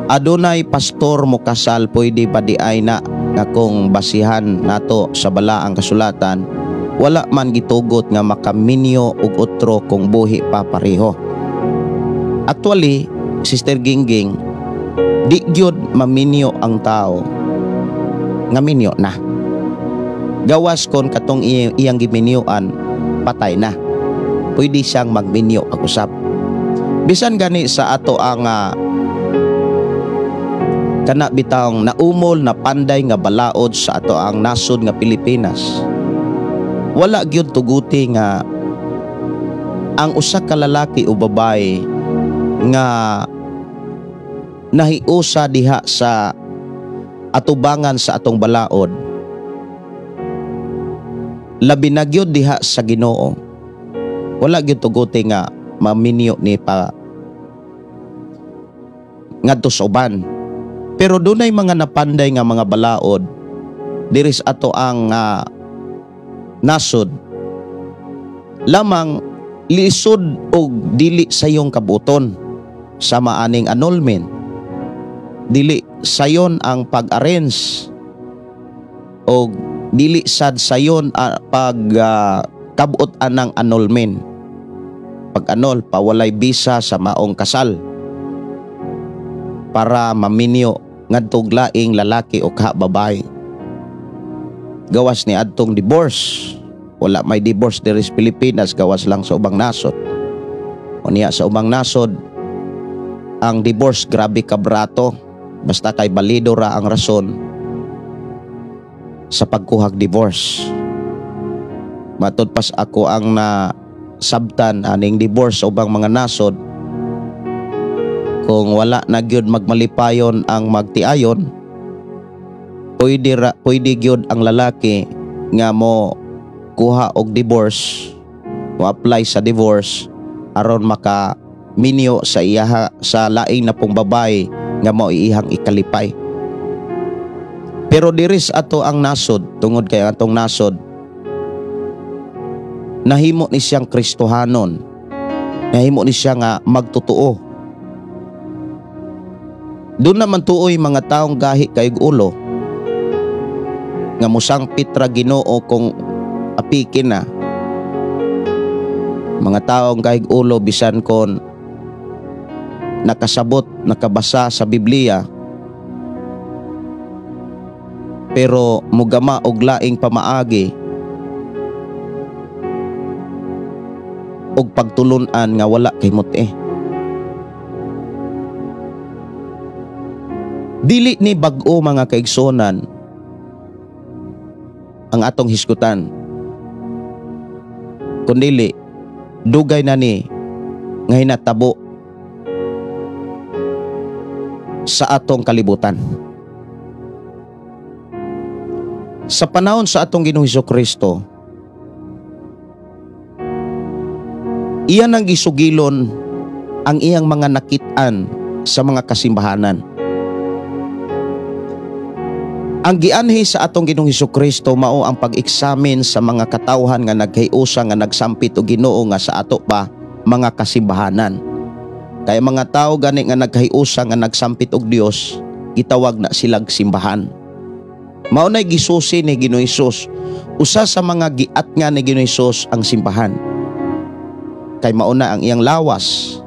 Adunay pastor mo kasal, pwede ba di ay na nga kung basihan nato sa balaang kasulatan, wala man gitugot nga makaminyo og utro kung buhi pa pareho? Actually, Sister Gingging, di gyud maminyo ang tao nga minyo na. Gawas kon katong iyang giminyuan patay na. Pwede siyang magminyo pag-usap. Bisan gani sa ato ang kana bitawng naumol na panday nga balaod sa ato ang nasod nga Pilipinas. Wala gyud tuguti nga ang usa ka lalaki o babae nga nahiusa diha sa atubangan sa atong balaod, labi na gyud diha sa Ginoo, wala gyud tuguti nga maminyo ni pa ngadto sa uban. Pero dunay mga napanday nga mga balaod diri sa ato ang nasod lamang lisod og dili sayong kabuton sa maaning annulment, dili sayon ang pag-arrange og dili sad sayon pag kabot anang annulment, pag-annul pawalay bisa sa maong kasal para maminyo ngadtog laing lalaki o ka babae, gawas ni adtong divorce. Wala may divorce diri sa Pilipinas, gawas lang sa ubang nasod. Unya sa ubang nasod ang divorce grabe ka brato, basta kay balido ra ang rason sa pagkuhag divorce. Matud pas ako ang na sabtan aning divorce sa ubang mga nasod, kung wala na gyud magmalipayon ang magtiayon, pwede gyud ang lalaki nga mo kuha og divorce, mo apply sa divorce aron maka minyo sa iyaha sa laing na pong babae nga mao iyang ikalipay. Pero diris ato ang nasod, tungod kay atong nasod nahimo ni siyang Kristohanon, nahimo ni siya nga magtotoo. Doon naman tuoy mga taong gahi kayog ulo nga musangpit ra Ginoo kung apikin na. Mga taong gahig ulo bisan kon nakasabot, nakabasa sa Biblia, pero mugama og laing pamaagi og pagtulun-an nga wala kay muti. Dili ni bag-o mga kaigsuonan ang atong hisgutan, kundili dugay na ni nga hinatabo sa atong kalibutan. Sa panahon sa atong Ginoong Hesukristo, iyan ang gisugilon ang iyang mga nakit-an sa mga kasimbahanan. Ang gianhi sa atong Ginoong Hesukristo mao ang pag-eksamin sa mga katawhan nga naghiusa nga nagsampit og Ginoo nga sa ato pa mga kasimbahanan. Kaya mga tao gani nga naghiusa nga nagsampit og Dios, gitawag na silag simbahan. Mao nay gisusi ni Ginoong Hesus. Usa sa mga giat nga ni Ginoong Hesus ang simbahan. Kay mao na ang iyang lawas.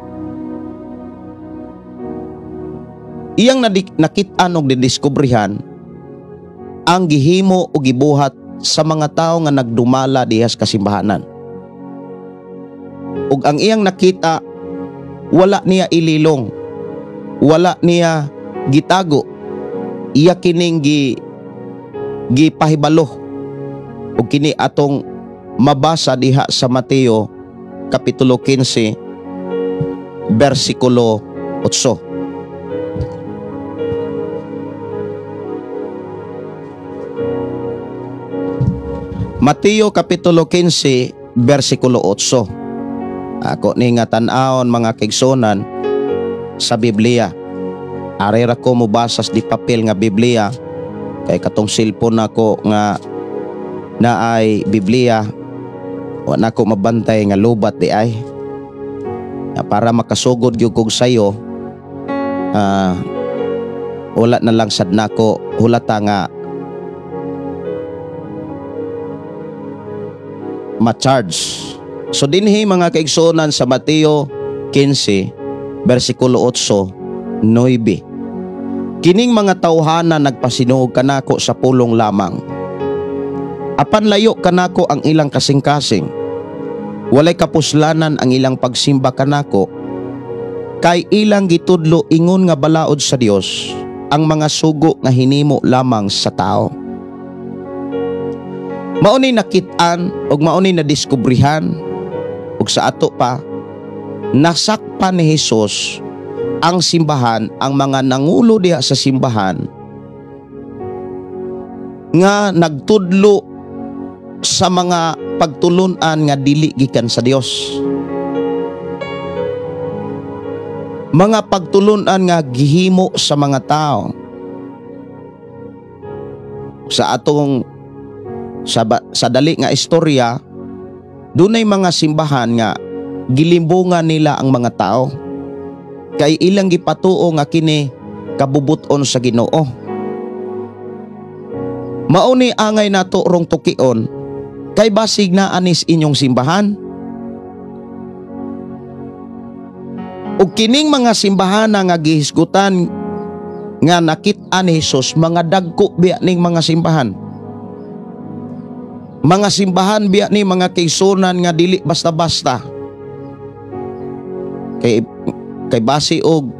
Iyang nakit-an og didiskubrihan ang gihimo o gibuhat sa mga tao nga nagdumala diha sa kasimbahanan. Ug ang iyang nakita, wala niya ililong, wala niya gitago, iya kining gipahibalo. Ug kini atong mabasa diha sa Mateo Kapitulo 15, versikulo 8. Mateo Kapitulo 15, versikulo 8. Ako ni nga tan-awon mga kaigsuonan sa Biblia. Ari ra ko mobasa di papel nga Biblia kay katong cellphone nako nga naay Biblia, wa nako mabantay nga lubat di ay. Na para makasugod gyud kog sayo, wala na lang sad nako hulata nga ma-charge. So dinhi mga kaigsuonan sa Mateo 15 versikulo 8, 9. Kining mga tawhana nagpasinuog kanako sa pulong lamang. Apan layo kanako ang ilang kasing-kasing. Walay kapuslanan ang ilang pagsimba kanako. Kay ilang gitudlo ingon nga balaod sa Dios ang mga sugo nga hinimo lamang sa tao. Mao ni nakit-an ug mao ni nadiskubrihan ug sa ato pa nasakpan ni Hesus ang simbahan, ang mga nangulo diha sa simbahan nga nagtudlo sa mga pagtulun-an nga dili gikan sa Dios. Mga pagtulun-an nga gihimo sa mga tao. Sa atong sa dali nga istorya, dunay mga simbahan nga gilimbungan nila ang mga tao kay ilang gipatuo nga kini kabubuton sa Ginoo. Mao ni angay nato rong tukion kay basig na anis inyong simbahan. Ug kining mga simbahan nga gihisgutan nga nakit-an ni Hesus, mga dagko biya ning mga simbahan. Mga simbahan biya ni mga kaigsuonan nga dili basta-basta. Kay basi og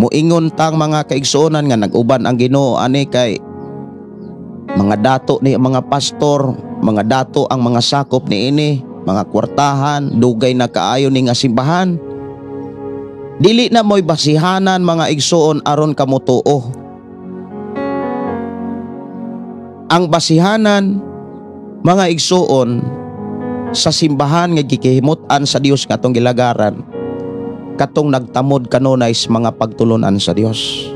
moingon tang mga kaigsuonan nga nag-uban ang Ginoo ani kay mga dato ni mga pastor, mga dato ang mga sakop ni ini, mga kwartahan, dugay na kaayo ni nga simbahan. Dili na mo'y basihanan mga igsuon aron kamutuo. Ang basihanan mga igsuon sa simbahan nga gikihimut-an sa Dios nga atong gilagaran, katong nagtamod kanunay sa mga pagtulunan sa Dios.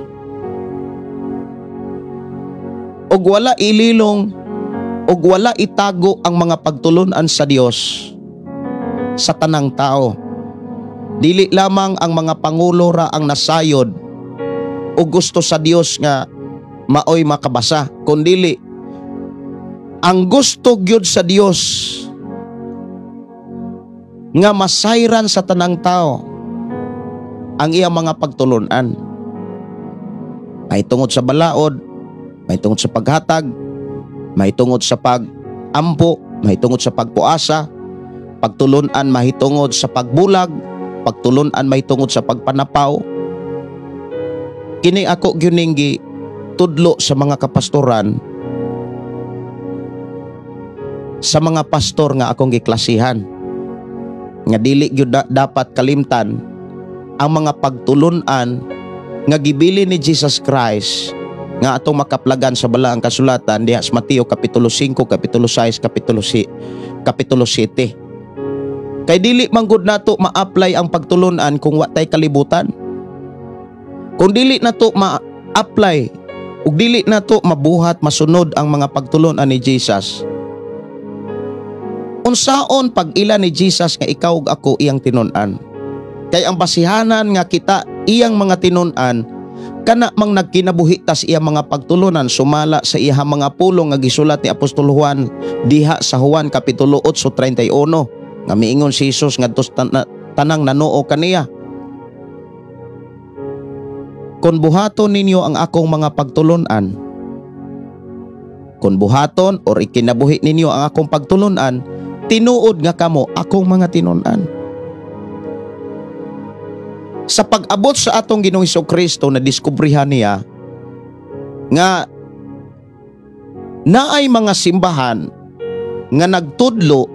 Og wala ililong, og wala itago ang mga pagtulunan sa Dios sa tanang tao. Dili lamang ang mga pangulo ra ang nasayod o gusto sa Dios nga maoy makabasa, kundili ang gusto gyud sa Dios nga masayran sa tanang tao ang iyang mga pagtulunan. May tungod sa balaod, may tungod sa paghatag, may tungod sa pag-ampo, may tungod sa pagpuasa, pagtulunan mahitungod sa pagbulag, pagtulunan mahitungod sa pagpanapaw. Kini ako gyud tudlo sa mga kapastoran, sa mga pastor nga akong giklasihan, nga dili gyud dapat kalimtan ang mga pagtulunan nga gibili ni Jesus Christ nga atong makaplagan sa balaang kasulatan diha sa Mateo Kapitulo 5, Kapitulo 6, Kapitulo 7. Kay dili man gud nato ma-apply ang pagtulunan kung wa tay kalibutan. Kung dili nato ma-apply ug dili nato mabuhat masunod ang mga pagtulunan ni Jesus, unsaon pag-ila ni Jesus nga ikaw ug ako iyang tinun-an? Kay ang basihanan nga kita iyang mga tinun-an kana mang nagkinabuhi tas iyang mga pagtulunan sumala sa iyang mga pulong nga gisulat ni Apostol Juan diha sa Juan Kapitulo 8:31 nga miingon si Jesus ngadto tanang nanuo kaniya, "Kon buhaton ninyo ang akong mga pagtulunan, kon buhaton or ikinabuhi ninyo ang akong pagtulunan, tinuod nga kamo akong mga tinun-an." Sa pag-abot sa atong Ginoong Hesukristo, nadiskubrihan niya nga naay mga simbahan nga nagtudlo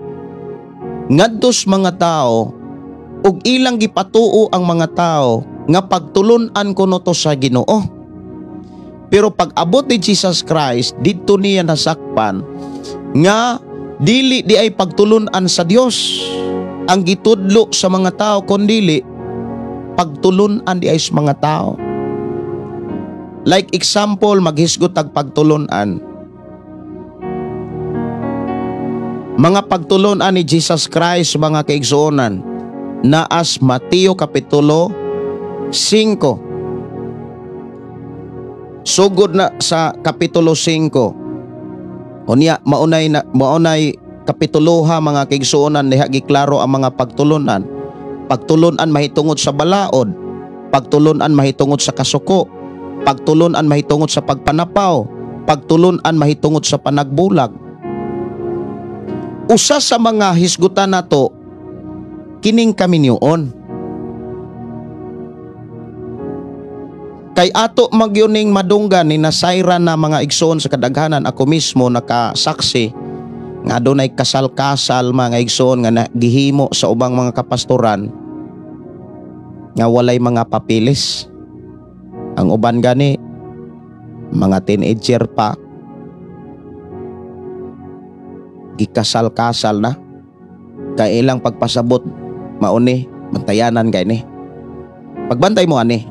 ngadto sa mga tao ug ilang gipatuo ang mga tao nga pagtulun-an kuno to sa Ginoo. Pero pag-abot ni Jesus Christ, didto niya nasakpan nga dili di ay pagtulun-an sa Dios ang gitudlo sa mga tao, kundili pagtulun-an di ay sa mga tao. Like example, maghisgot tag pagtulun-an. Mga pagtulun-an ni Jesus Christ, mga kaigsuonan, naas Mateo Kapitulo 5. Sugod na sa Kapitulo 5. Unya maunay kapituloha mga kaigsuonan diha giklaro ang mga pagtulunan. Pagtulunan mahitungod sa balaod, pagtulunan mahitungod sa kasuko, pagtulunan mahitungod sa pagpanapaw, pagtulunan mahitungod sa panagbulag. Usa sa mga hisgutan nato kining kaminyoon. Kay ato magyuning madunggan ni nasayran na mga igsoon sa kadaghanan, ako mismo nakasaksi nga adunay kasal-kasal mga igsoon nga gihimo sa ubang mga kapastoran nga walay mga papilis. Ang uban gani mga teenager pa, gikasal-kasal na. Kay ilang pagpasabot mauni bantayanan kay ni. Pagbantay mo ani,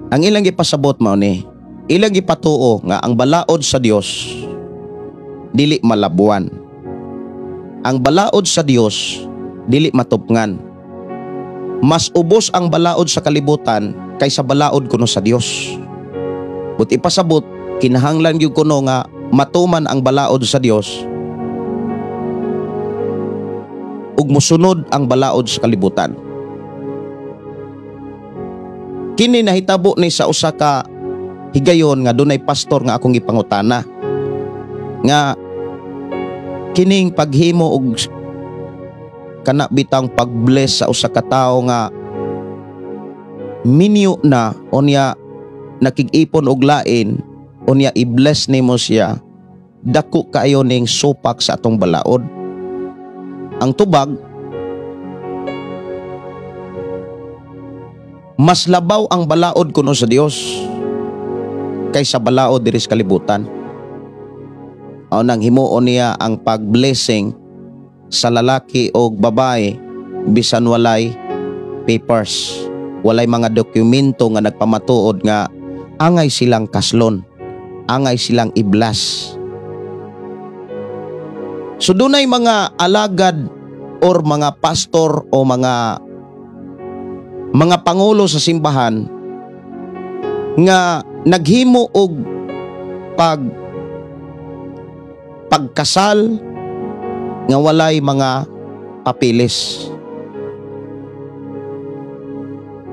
ang ilang gipasabot mauni, ilang gipatuo nga ang balaod sa Dios dili malabuan. Ang balaod sa Dios dili matupngan. Mas ubos ang balaod sa kalibutan kaysa balaod kuno sa Dios. But ipasabot, kinahanglan gyud kuno nga matuman ang balaod sa Dios ug mosunod ang balaod sa kalibutan. Kini nahitabo ni sa usa ka higayon nga dunay pastor nga akong gipangutana. Nga kining paghimo og kana bitang pag-bless sa usa ka tawo nga minyo na, unya nakig-ipon og lain, unya i-bless nimo siya, dako kaayo ning supak sa atong balaod. Ang tubag, mas labaw ang balaod kuno sa Dios kaysa balaod diri sa kalibutan. Mao nang himuon niya ang pag-blessing sa lalaki o babae bisan walay papers, walay mga dokumento nga nagpamatuod nga angay silang kaslon, angay silang iblas. So dunay mga alagad or mga pastor o mga pangulo sa simbahan nga naghimo og pagkasal nga walay mga papeles.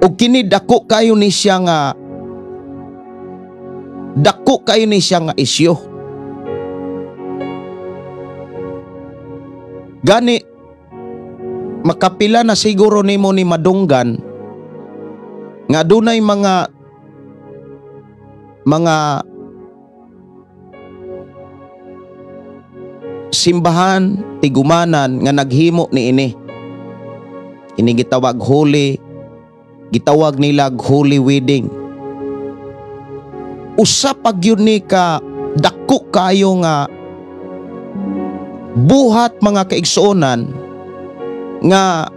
Og kini dako kayo ni siya nga isyu. Gani makapila na siguro nimo ni madunggan nga dunay mga simbahan tigumanan nga naghimo niini. Ini gitawag holy, gitawag nila holy wedding. Usa pa gyud ni ka dako kayo nga buhat, mga kaigsuonan, nga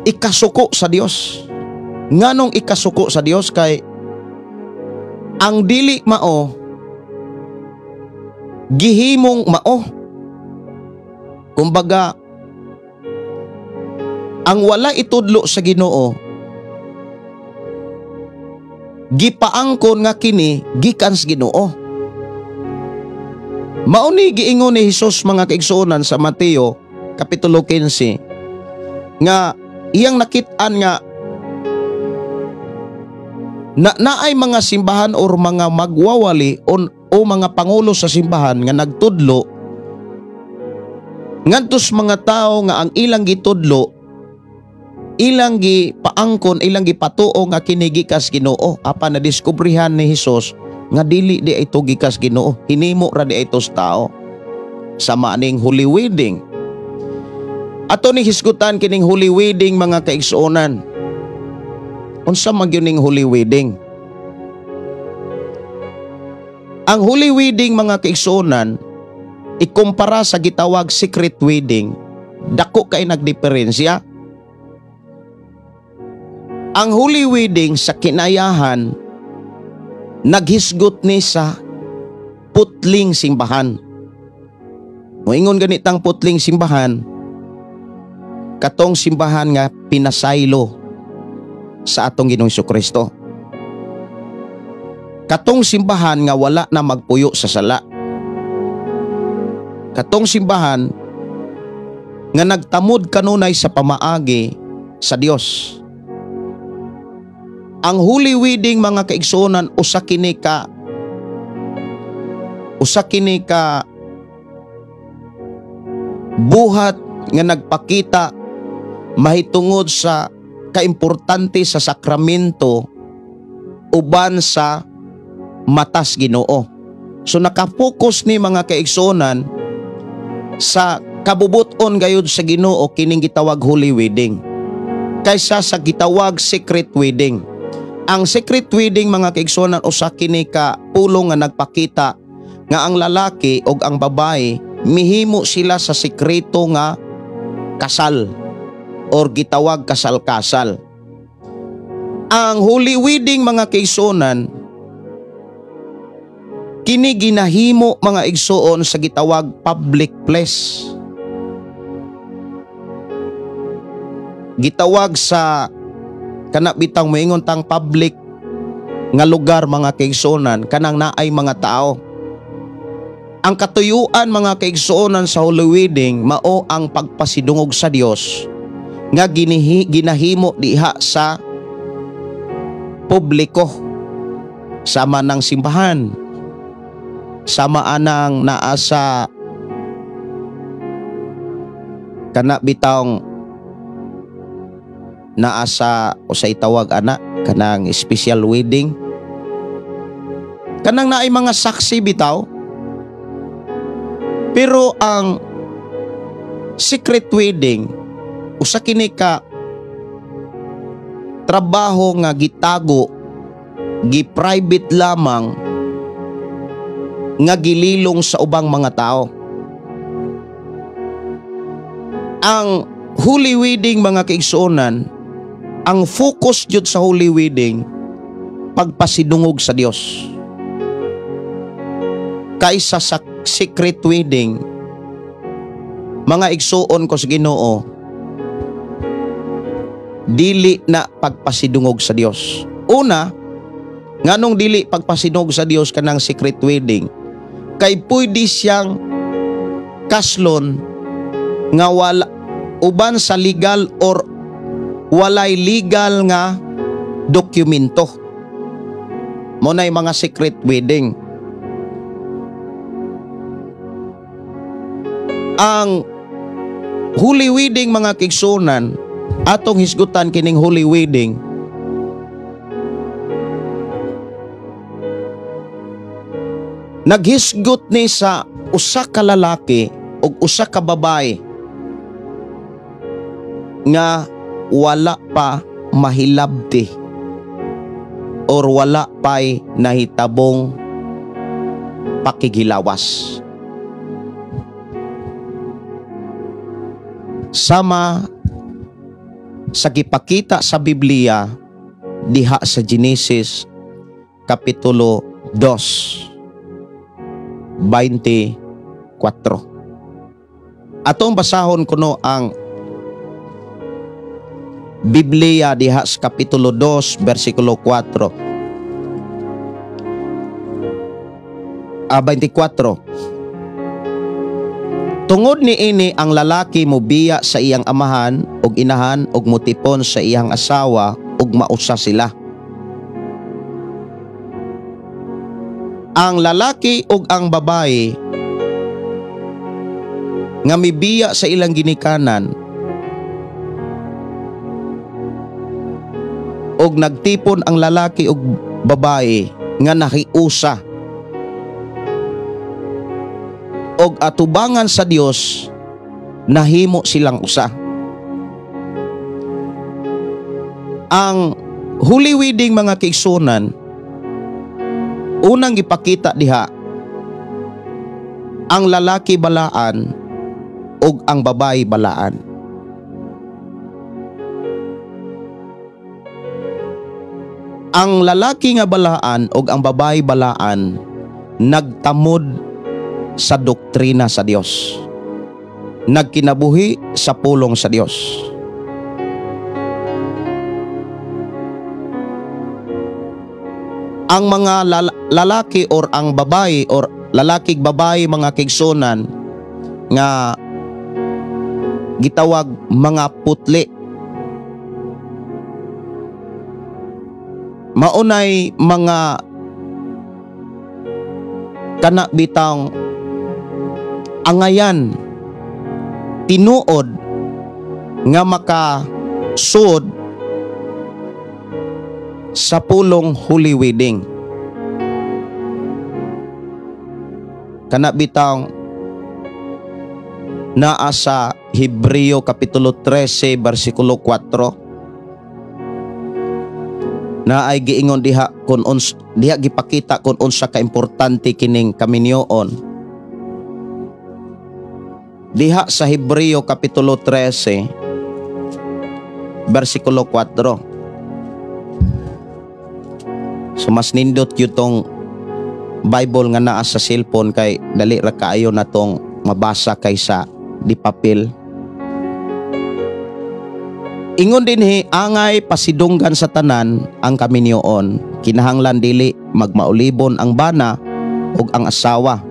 ikasuko sa Dios. Nganong ikasuko sa Dios? Kay ang dili mao gihimong mao. Kumbaga, ang wala itudlo sa Ginoo, gipaangkon nga kini gikan sa Ginoo. Mao ni giingon ni Hesus, mga kaigsuonan, sa Mateo kapitulo 15 nga iyang nakit-an nga na naay mga simbahan or mga magwawali o mga pangulo sa simbahan nga nagtudlo ngadtos mga tao nga ang ilang gitudlo, ilang gipaangkon, ilang gipatuo nga kini gikas Ginoo. Apan nadiskubrihan ni Hesus nga dili di ito gikas Ginoo, hinimo ra di ito sa tao. Sama ning holy wedding. Ato ni hisgutan kining holy wedding, mga kaigsuonan. Unsa man gyud ning holy wedding? Ang holy wedding, mga kaigsuonan, ikumpara sa gitawag secret wedding, dako kay nagdiferensya. Ang holy wedding sa kinayahan naghisgot ni sa putling simbahan. Moingon ganitang putling simbahan, katong simbahan nga pinasaylo sa atong Ginoong Hesukristo. Katong simbahan nga wala na magpuyo sa sala. Katong simbahan nga nagtamod kanunay sa pamaagi sa Dios. Ang holy wedding, mga kaigsuonan, usa kini ka buhat nga nagpakita mahitungod sa kaimportante sa sakramento uban sa matas Ginoo. So nakapokus ni, mga kaigsuonan, sa kabubuton gayud sa Ginoo kining gitawag holy wedding kaysa sa gitawag secret wedding. Ang secret wedding, mga kaigsuonan, usa kini ka pulong nga nagpakita nga ang lalaki ug ang babae mihimo sila sa sekreto nga kasal or gitawag kasal-kasal. Ang holy wedding, mga kaigsuonan, kini ginahimo, mga igsuon, sa gitawag public place. Gitawag sa kana bitang moingon tang public nga lugar, mga kaigsuonan, kanang naay mga tao. Ang katuyuan, mga kaigsuonan, sa holy wedding mao ang pagpasidungog sa Dios nga ginahimo diha sa publiko. Sama ng simbahan, sama anang naa sa kana bitawng naa sa usay tawag ana kanang special wedding, kanang naay mga saksi bitaw. Pero ang secret wedding usa kini ka trabaho nga gitago, gi-private lamang, nga gililong sa ubang mga tao. Ang holy wedding, mga kaigsuonan, ang focus jud sa holy wedding pagpasidungog sa Dios. Kaysa sa secret wedding, mga igsuon ko sa Ginoo, dili na pagpasidungog sa Dios. Una, nganong dili pagpasidungog sa Dios kanang secret wedding? Kay pwede siyang kaslon nga wala uban sa legal or walay legal nga dokumento. Mo nay mga secret wedding. Ang holy wedding, mga kaigsuonan, atong hisgutan kining holy wedding, naghisgot ni sa usa ka lalaki ug usa ka babae nga wala pa mahilabti or wala pa'y nahitabong pakigilawas. Sama sa gipakita sa Biblia diha sa Genesis Kapitulo 2:24. Atong basahon kuno ang Biblia diha sa Kapitulo 2 versikulo 4. 24. Tungod niini ang lalaki mobiya sa iyang amahan ug inahan ug motipon sa iyang asawa ug mausa sila. Ang lalaki ug ang babae nga mibiya sa ilang ginikanan ug nagtipon ang lalaki ug babae nga nahiusa og atubangan sa Dios, nahimo silang usa. Ang holy wedding, mga kaigsuonan, unang ipakita diha ang lalaki balaan ug ang babae balaan. Ang lalaki nga balaan ug ang babae balaan nagtamod sa doktrina sa Dios, nagkinabuhi sa pulong sa Dios. Ang mga lalaki or ang babae or lalakig babae, mga kaigsuonan, nga gitawag mga putli, maunay mga kana bitang angayan tinuod nga makasud sa pulong holy wedding. Kana bitang naa sa Hebreo Kapitulo 13 versikulo 4 na ay giingon diha kun diha gipakita kun unsa ka importante kining kaminyoon. Diha sa Hebreo Kapitulo 13 versikulo 4. So mas nindot yun tong Bible nga naa sa cellphone kay dali ra kaayo na tong mabasa kaysa di papel. Ingon dinhi, angay pasidunggan sa tanan ang kaminyoon, kinahanglan dili magmaulibon ang bana ug ang asawa,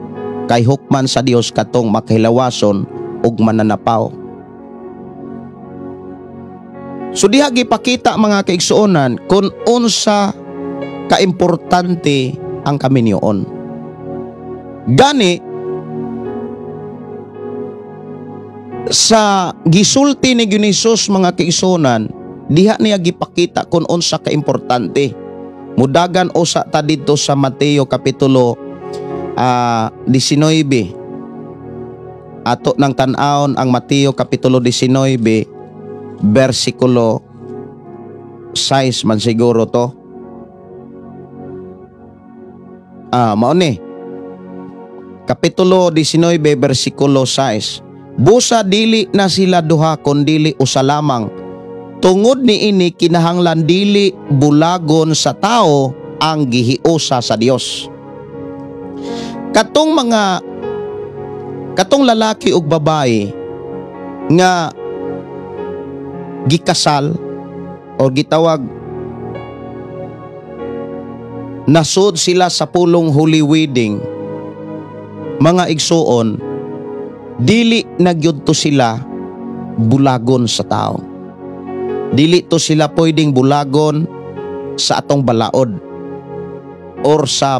kay hukman sa Dios katong makahilawason ug mananapaw. So diha gipakita, mga kaigsuonan, kung unsa Kaimportante ang kaminyoon. Gani sa gisulti ni Hesus, mga kaigsuonan, diha niya gipakita kung unsa kaimportante. Mudagan usa ta didto sa Mateo kapitulo 19. Ato nang tan-awon ang Mateo kapitulo 19 bersikulo 6 man siguro to. Mao ni. Kapitulo 19 bersikulo 6. Busa dili na sila duha kundili usa lamang. Tungod niini kinahanglan dili bulagon sa tao ang gihiusa sa Dios. Katong lalaki ug babae nga gikasal o gitawag nasud sila sa pulong holy wedding, mga igsuon, dili na gyud to sila bulagon sa tao. Dili to sila pwedeng bulagon sa atong balaod or sa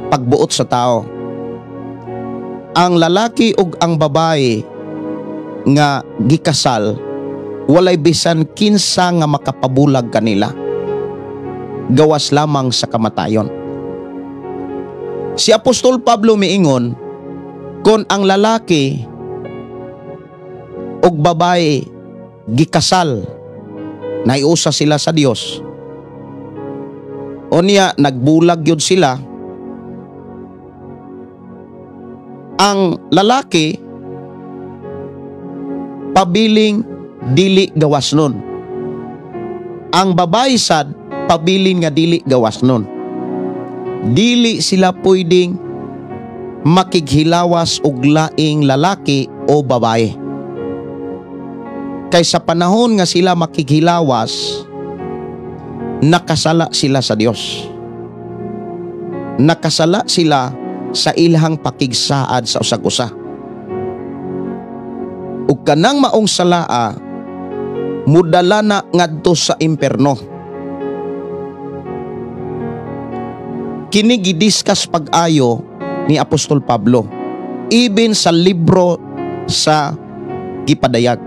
pagbuot sa tao. Ang lalaki ug ang babae nga gikasal, walay bisan kinsa nga makapabulag kanila, gawas lamang sa kamatayon. Si Apostol Pablo miingon, kung ang lalaki ug babae gikasal, naiusa sila sa Dios, unya nagbulag yun sila, ang lalaki pabiling dili gawas nun, ang babae sad pabiling nga dili gawas nun. Dili sila pwedeng makighilawas og laing lalaki o babae. Kay sa panahon nga sila makighilawas, nakasala sila sa Dios. Nakasala sila sa ilahang pakigsaad sa usag-usa. Ug kanang maong salaa mudala na ngadto sa imperno. Kini gidiskas pag-ayo ni Apostol Pablo even sa libro sa gipadayag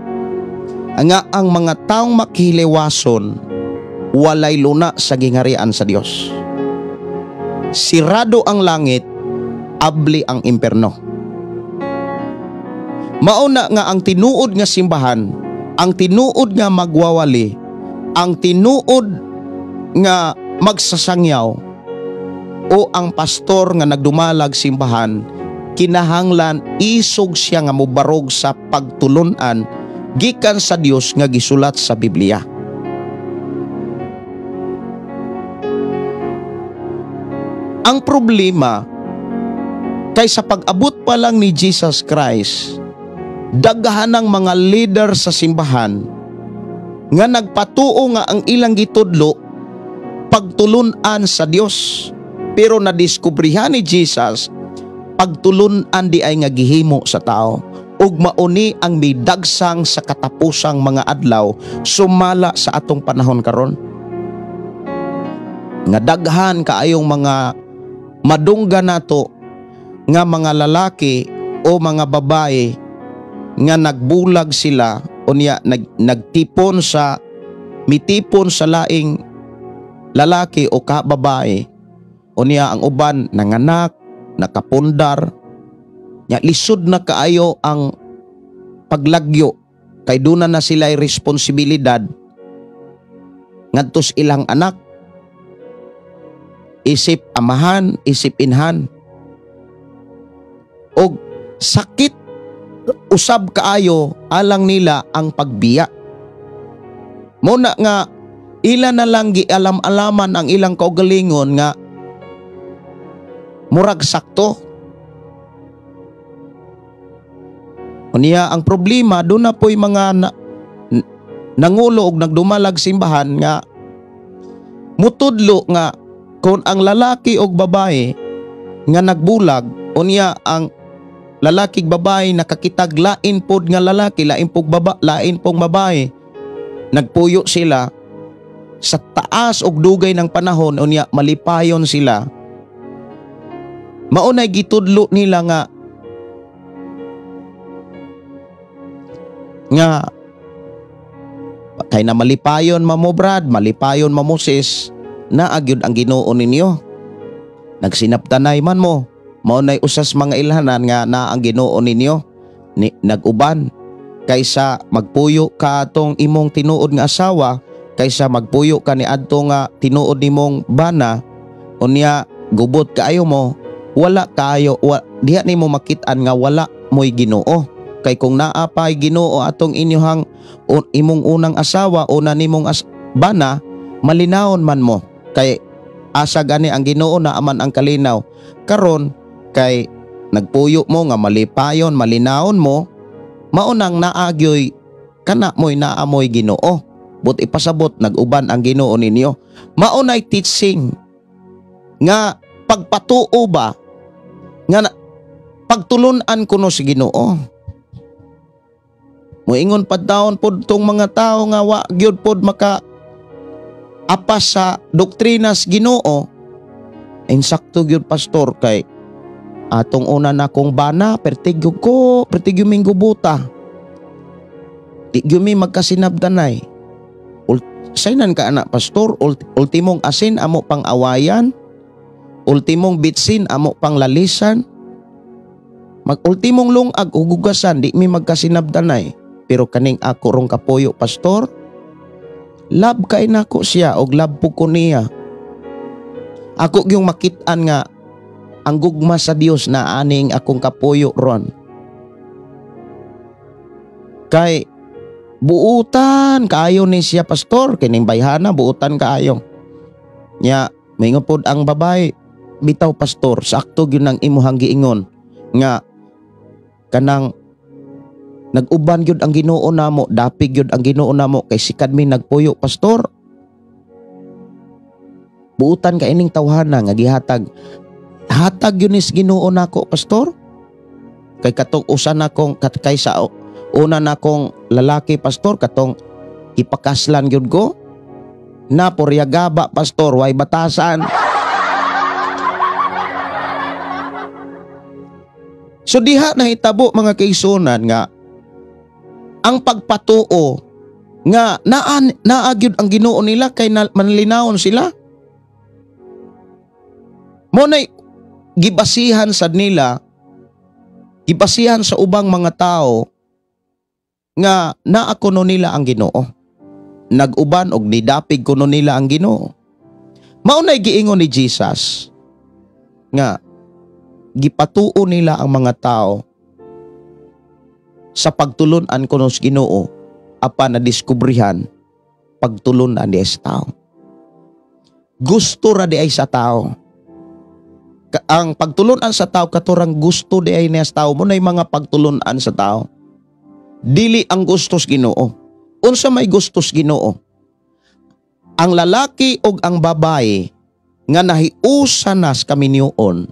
nga ang mga taong makihiliwason walay luna sa gingharian sa Dios. Sirado ang langit, abli ang imperno. Mauna nga ang tinuod nga simbahan, ang tinuod nga magwawali, ang tinuod nga magsasangyaw o ang pastor nga nagdumalag simbahan, kinahanglan isog siya nga mobarog sa pagtulunan gikan sa Dios nga gisulat sa Biblia. Ang problema kay sa pag-abot pa lang ni Jesus Christ, daghan ng mga leader sa simbahan nga nagpatuo nga ang ilang gitudlo pagtulunan sa Dios, pero nadiskubrihan ni Jesus pagtulunan di ay nga gihimo sa tao, ug mauni ang midagsang sa katapusang mga adlaw sumala sa atong panahon karon. Nga daghan kaayong mga madungga nato nga mga lalaki o mga babae nga nagbulag sila unya nagtipon sa mitipon sa laing lalaki o ka babae, unya ang uban nanganak, nakapundar, nya lisod na kaayo ang paglagyo kay duna na sila responsibilidad ngadtos ilang anak, isip amahan, isip inhan, og sakit usab kaayo alang nila ang pagbiya. Muna nga ila na lang gialam-alaman ang ilang kaugalingon nga murag sakto. Unya ang problema doon na po'y mga nangulo og nagdumalag simbahan nga mutudlo nga kung ang lalaki og babae nga nagbulag, unya ang lalaki ug babae nakakitag lain pod nga lalaki, lain pong babae, nagpuyo sila Sa taas og dugay ng panahon unya malipayon sila. Maunay gitudlo nila nga nga kay na malipayon mamo Brad, malipayon mamo sis, naa gyud ang Ginoo ninyo. Nagsinabtanay man mo, maunay usas mga ilhanan nga naa ang Ginoo ninyo ni, nag-uban kaysa magpuyo ka atong imong tinuod nga asawa, kaysa magpuyo ka ni adto nga tinuod nimong bana, unya gubot kaayo mo, wala kaayo, diha nimo makit-an nga wala mo'y Ginoo. Kay kung naa pa'y Ginoo atong inyohang imong unang asawa, una nimong bana, malinawon man mo. Kay asa gani ang Ginoo na aman ang kalinaw. Karon kay nagpuyo mo nga malipayon, malinawon mo, maunang naagyoy kana mo'y naamoy Ginoo. But ipasabot nag-uban ang Ginoo ninyo. Maunay teaching nga pagpatuo ba nga pagtulun-an kuno si Ginoo. Moingon pa taon pod tong mga tao nga wa gyud pod maka apas sa doktrinas Ginoo. Insakto gyud pastor kay atong una na kong bana pertigyo ko, pertigyo ming gubuta. Di gyud mi magkasinabdanay. Saynan ka anak pastor, ultimong asin amo pang awayan, ultimong bitsin amo pang lalisan, mag-ultimong lungag hugugasan, di mi magkasinabdanay. Pero kaning ako rong kapuyo pastor, love kay nako siya og love po ko niya. Ako gyung makit-an nga ang gugma sa Dios na aning akong kapuyo ron. Kay buutan kaayo ni siya pastor, kining bayhana buutan kaayo. Nya moingon pod ang babae, bitaw pastor, sakto gyud nang imuhang giingon nga kanang nag-uban gyud ang Ginoo namo, dapig gyud ang Ginoo namo kay sikad mi nagpuyo pastor. Buutan ka ining tawhana nga gihatag. Hatag gyud ni Ginoo nako pastor. Kay katong usa nakong kay sa una nakong lalaki pastor, katong ipakaslan gyud ko na poryagaba pastor, way batasan. So diha nahitabo mga kaigsunan nga ang pagpatuo nga naa gyud ang Ginoo nila kay manlinawon sila. Mo nay gibasihan sad nila, gibasihan sa ubang mga tao nga naa kuno nila ang Ginoo. Nag-uban og nidapig kuno nila ang Ginoo. Mao nay giingon ni Jesus nga gipatuo nila ang mga tao sa pagtulun-an kuno sa Ginoo apan nadiskubrihan pagtulun-an di sa tao. Gusto ra di ay sa tao. Ang pagtulun-an sa tao katurang gusto di ay niya sa tao. Mo nay mga pagtulun-an sa tao. Dili ang gusto sa Ginoo. Unsa may gusto sa Ginoo? Ang lalaki og ang babae nga nahiusa na sa kaminyoon,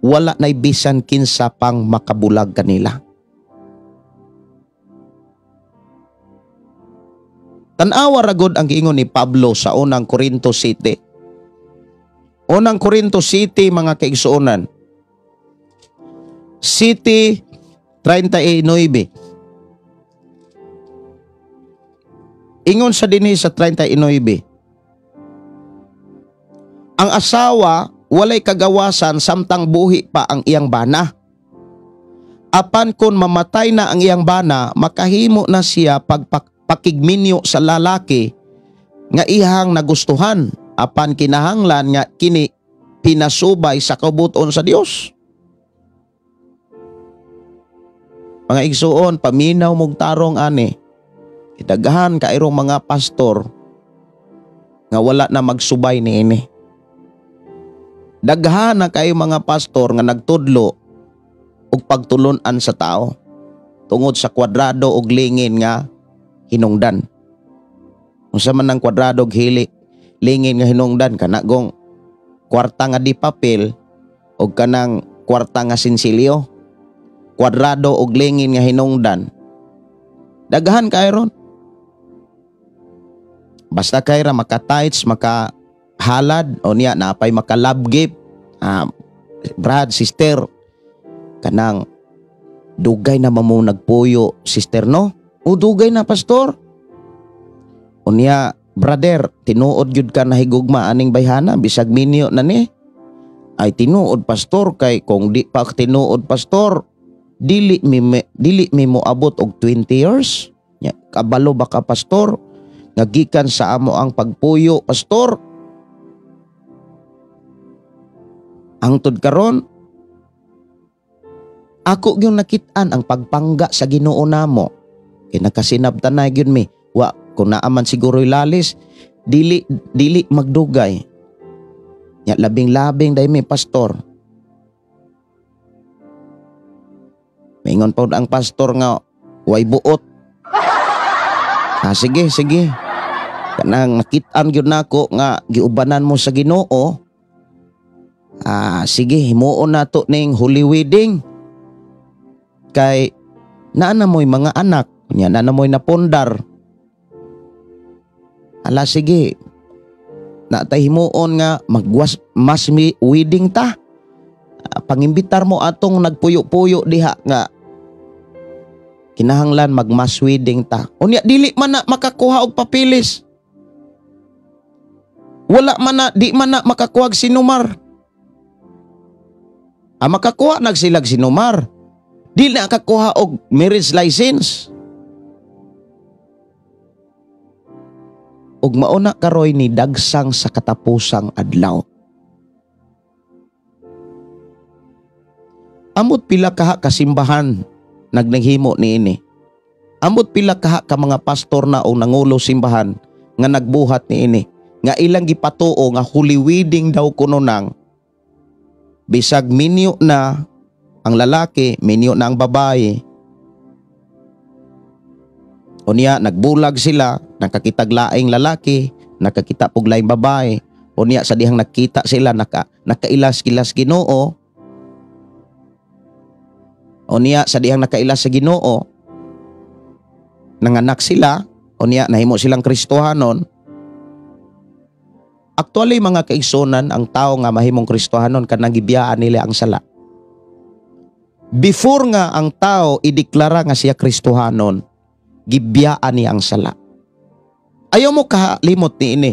wala na'y bisan kinsa pang makabulag kanila. Tan-awa ragod ang giingon ni Pablo sa unang Corinto City. Unang Corinto City mga kaigsuonan. City 39. Ingon sa dinhi sa 39. Ang asawa walay kagawasan samtang buhi pa ang iyang bana. Apan kon mamatay na ang iyang bana, makahimo na siya pagpakigminyo sa lalaki nga ihang nagustuhan, apan kinahanglan nga kini pinasubay sa kabuton sa Dios. Mga igsuon, paminaw mong tarong ani. Idaghan kairong mga pastor nga wala na magsubay niini. Daghan na kayo mga pastor nga nagtudlo og pagtulun-an sa tao tungod sa kwadrado og lingin nga hinungdan. Unsa man ang kwadrado og lingin nga hinungdan, kanagong kwarta nga di papel og kanang kwarta nga sinsilyo. Kwadrado og lingin nga hinungdan. Daghan kayo ron. Basta kay ra maka-tithes, makahalad o niya napay maka-love gift. Brad, sister, kanang dugay na mo nagpuyo, sister, no? O dugay na, pastor. Unya, brother, tinuod gyud ka nahigugma aning bayhana bisag minyo na ni. Ay tinuod, pastor, kay kung di pa tinuod, pastor, dili mi moabot og 20 years. Nya, kabalo ba ka, pastor, nga gikan sa amo ang pagpuyo, pastor? Hangtod karon ako gyud nakit-an ang pagpangga sa Ginoo namo. Kay nakasinabtanay gyud mi. Wa kung naaman siguro lalis, dili magdugay. Nya labing-labing dai mi, pastor. Maingon pa ang pastor nga way buot. Ah, sige. Kanang nakit-an gyud nako nga giubanan mo sa Ginoo. Ah, sige, himuon nato ning holy wedding. Kay naa na mo'y mga anak, nya naa na mo'y napundar. Ala sige, natay himuon nga magwas mas mi wedding ta. Pangimbitar mo atong nagpuyo-puyo diha nga kinahanglan magmas wedding ta. Unya dili man na makakuha og papilis. Wala man na, di man na makakuha og sinumar. Ah, makakuha nagsilag sinumar. Di na kakuha og marriage license. Ug mauna karoy ni dagsang sa katapusang adlaw. Amot pila kaha kasimbahan nagnaghimo niini. Amot pila kaha ka mga pastor na o nangulo simbahan nga nagbuhat niini, nga ilang gipatuo nga holy wedding daw kuno nang bisag minyo na ang lalaki, minyo na ang babae. Unya nagbulag sila, nakakitag laing lalaki, nakakita pug laing babae. Unya sa dihang nakita sila nakailas-kilas Ginoo. Unya sa dihang nakailas sa Ginoo, nanganak sila, unya nahimo silang Kristohanon. Actually mga kaigsunan, ang tao nga mahimong Kristohanon kanang gibiyaan nila ang sala. Before nga ang tao ideklara nga siya Kristohanon, gibiyaan niya ang sala. Ayaw mo kalimot ni ini.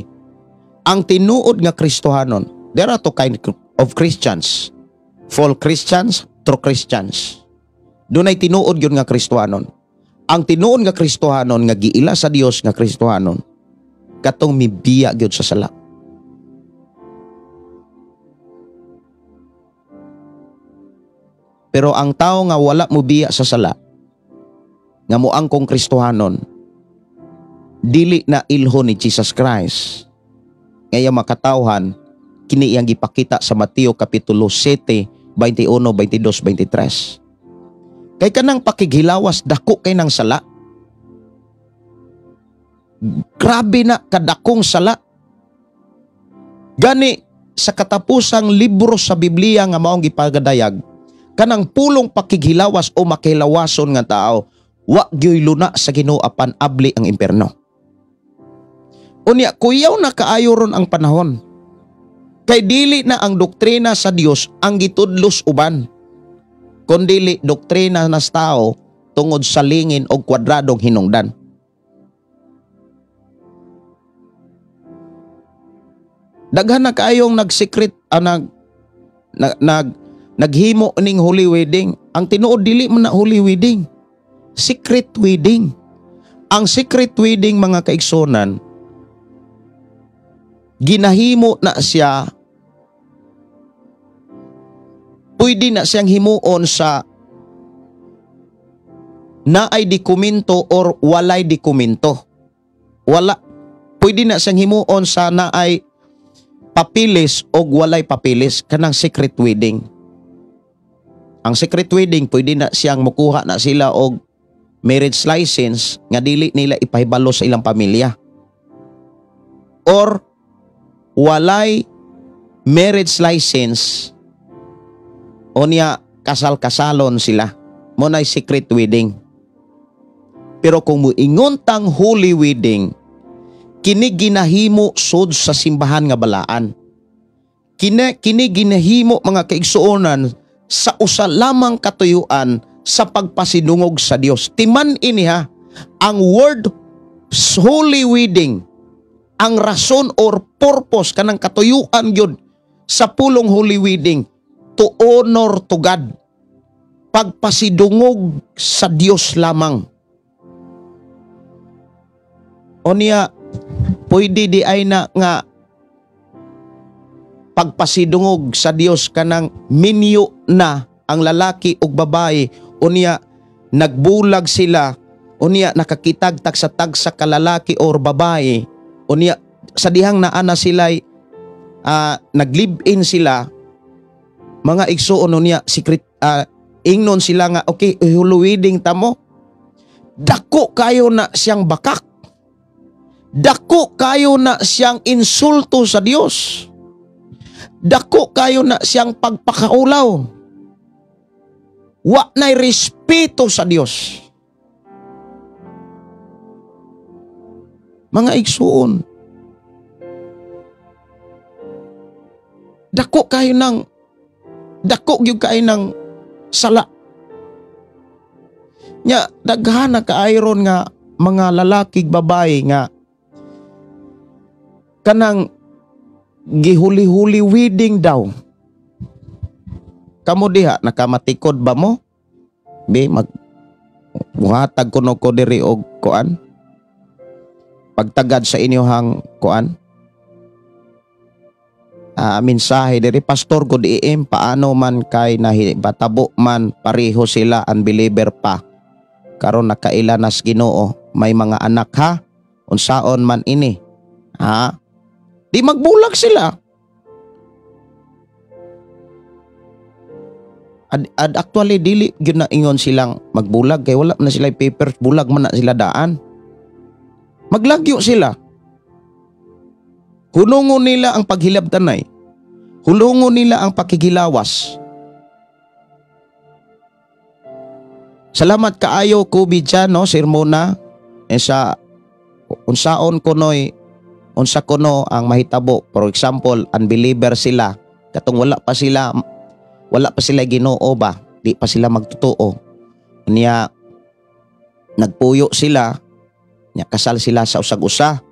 Ang tinuod nga Kristohanon, there are two kind of Christians. False Christians, true Christians. Dunay tinuod yun nga Kristohanon. Ang tinuod nga Kristohanon nga giila sa Dios nga Kristohanon, katong mibiya gyud sa sala. Pero ang tao nga wala mobiya sa sala, nga moangkong Kristohanon, dili na ilho ni Jesus Christ. Ngaya makatawhan, kini iyang gipakita sa Mateo Kapitulo 7, 21, 22, 23. Kay kanang pakighilawas, dako kay nang sala. Grabe na kadakong sala. Gani, sa katapusang libro sa Biblia nga maong gipagadayag, kanang pulong pakighilawas o makihilawason nga tao, wa gyoy luna sa Ginoo apan abli ang impierno. Unya kuyaw na kaayo ron ang panahon. Kay dili na ang doktrina sa Dios ang gitudlos uban, kundili doktrina nas tao tungod sa lingin og kwadradong hinungdan. Daghan na kaayong nagsekret, naghimo ning holy wedding. Ang tinuod dili man na holy wedding, secret wedding. Ang secret wedding mga kaigsunan, ginahimo na siya, pwede na siyang himuon sa naay dokumento or walay dokumento. Wala, pwede na siyang himuon sa naay papilis o walay papilis, kanang secret wedding. Ang secret wedding, pwede na siyang mukuha na sila og marriage license nga dili nila ipahibalo sa ilang pamilya. Or walay marriage license o niya kasal-kasalon sila. Mo nay secret wedding. Pero kung muingon tang holy wedding, Kini ginahimo sod sa simbahan nga balaan. Kini ginahimo, mga kaigsuonan, sa usa lamang katuyuan sa pagpasidungog sa Dios. Timan ini ha, ang word holy wedding, ang rason or purpose kanang katuyuan gyud sa pulong holy wedding, to honor to God. Pagpasidungog sa Dios lamang. Unya, pwede di ay na nga pagpasidungog sa Dios kanang minyo na ang lalaki ug babae, unya nagbulag sila, unya nakakitag tagsa-tagsa ka lalaki or babae, unya sa dihang naa na sila, nag-live-in sila, mga igsuon, unya secret, ingnon sila nga okay, holy wedding ta mo. Dako kayo na siyang bakak. Dako kayo na siyang insulto sa Dios. Dako kayo na siyang pagpakaulaw. Wa na'y respeto sa Dios. Mga igsuon, dako gyud kayo ng sala. Nya daghan na kaayron nga mga lalaki babae nga kanang gihuli-huli wedding daw. Kamo diha nakamatikod ba mo? Be mag muhatag kuno ko diri og kuan. Pagtagad sa inyohang kuan. Mensahe diri Pastor good AM, paano man kay nahibatabo man pareho sila unbeliever pa. Karon nakaila nas Ginoo, may mga anak ha. Unsaon man ini? Ha? Di magbulag sila. Ad actually dili gyud na ingon silang magbulag kay wala man sila papers, bulag man na sila daan. Maglagyo sila. Hulungon nila ang paghilabtanay. Hulungon nila ang pakigilawas. Salamat kaayo Kobe dyan, no, Sir Mona. E sa unsaon kunoy, unsa kuno ang mahitabo. For example, unbeliever sila. Katong wala pa sila Ginoo ba? Di pa sila magtotoo. Unya nagpuyo sila, nya kasal sila sa usag-usa.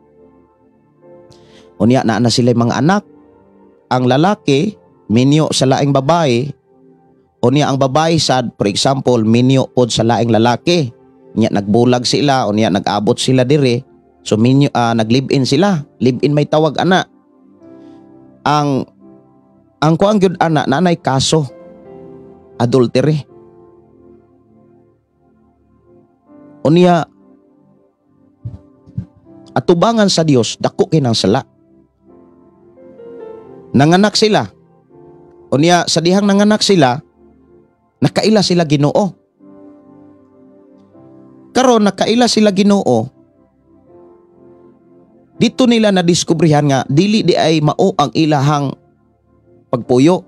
Unya naa na sila mga anak. Ang lalaki minyo sa laing babae. Unya ang babae sad, for example, minyo pod sa laing lalaki. Unya nagbulag sila, unya nag-abot sila dire. So minyo, nag-live-in sila. Live-in may tawag ana. Ang kuang gyud ana naanay kaso adultery. Unya atubangan sa Dios dako kay nang sala. Nanganak sila. Unya sa dihang nanganak sila, nakaila sila Ginoo. Karon nakaila sila Ginoo. Dito nila nadiskubrihan nga dili di ay mao ang ilahang pagpuyo.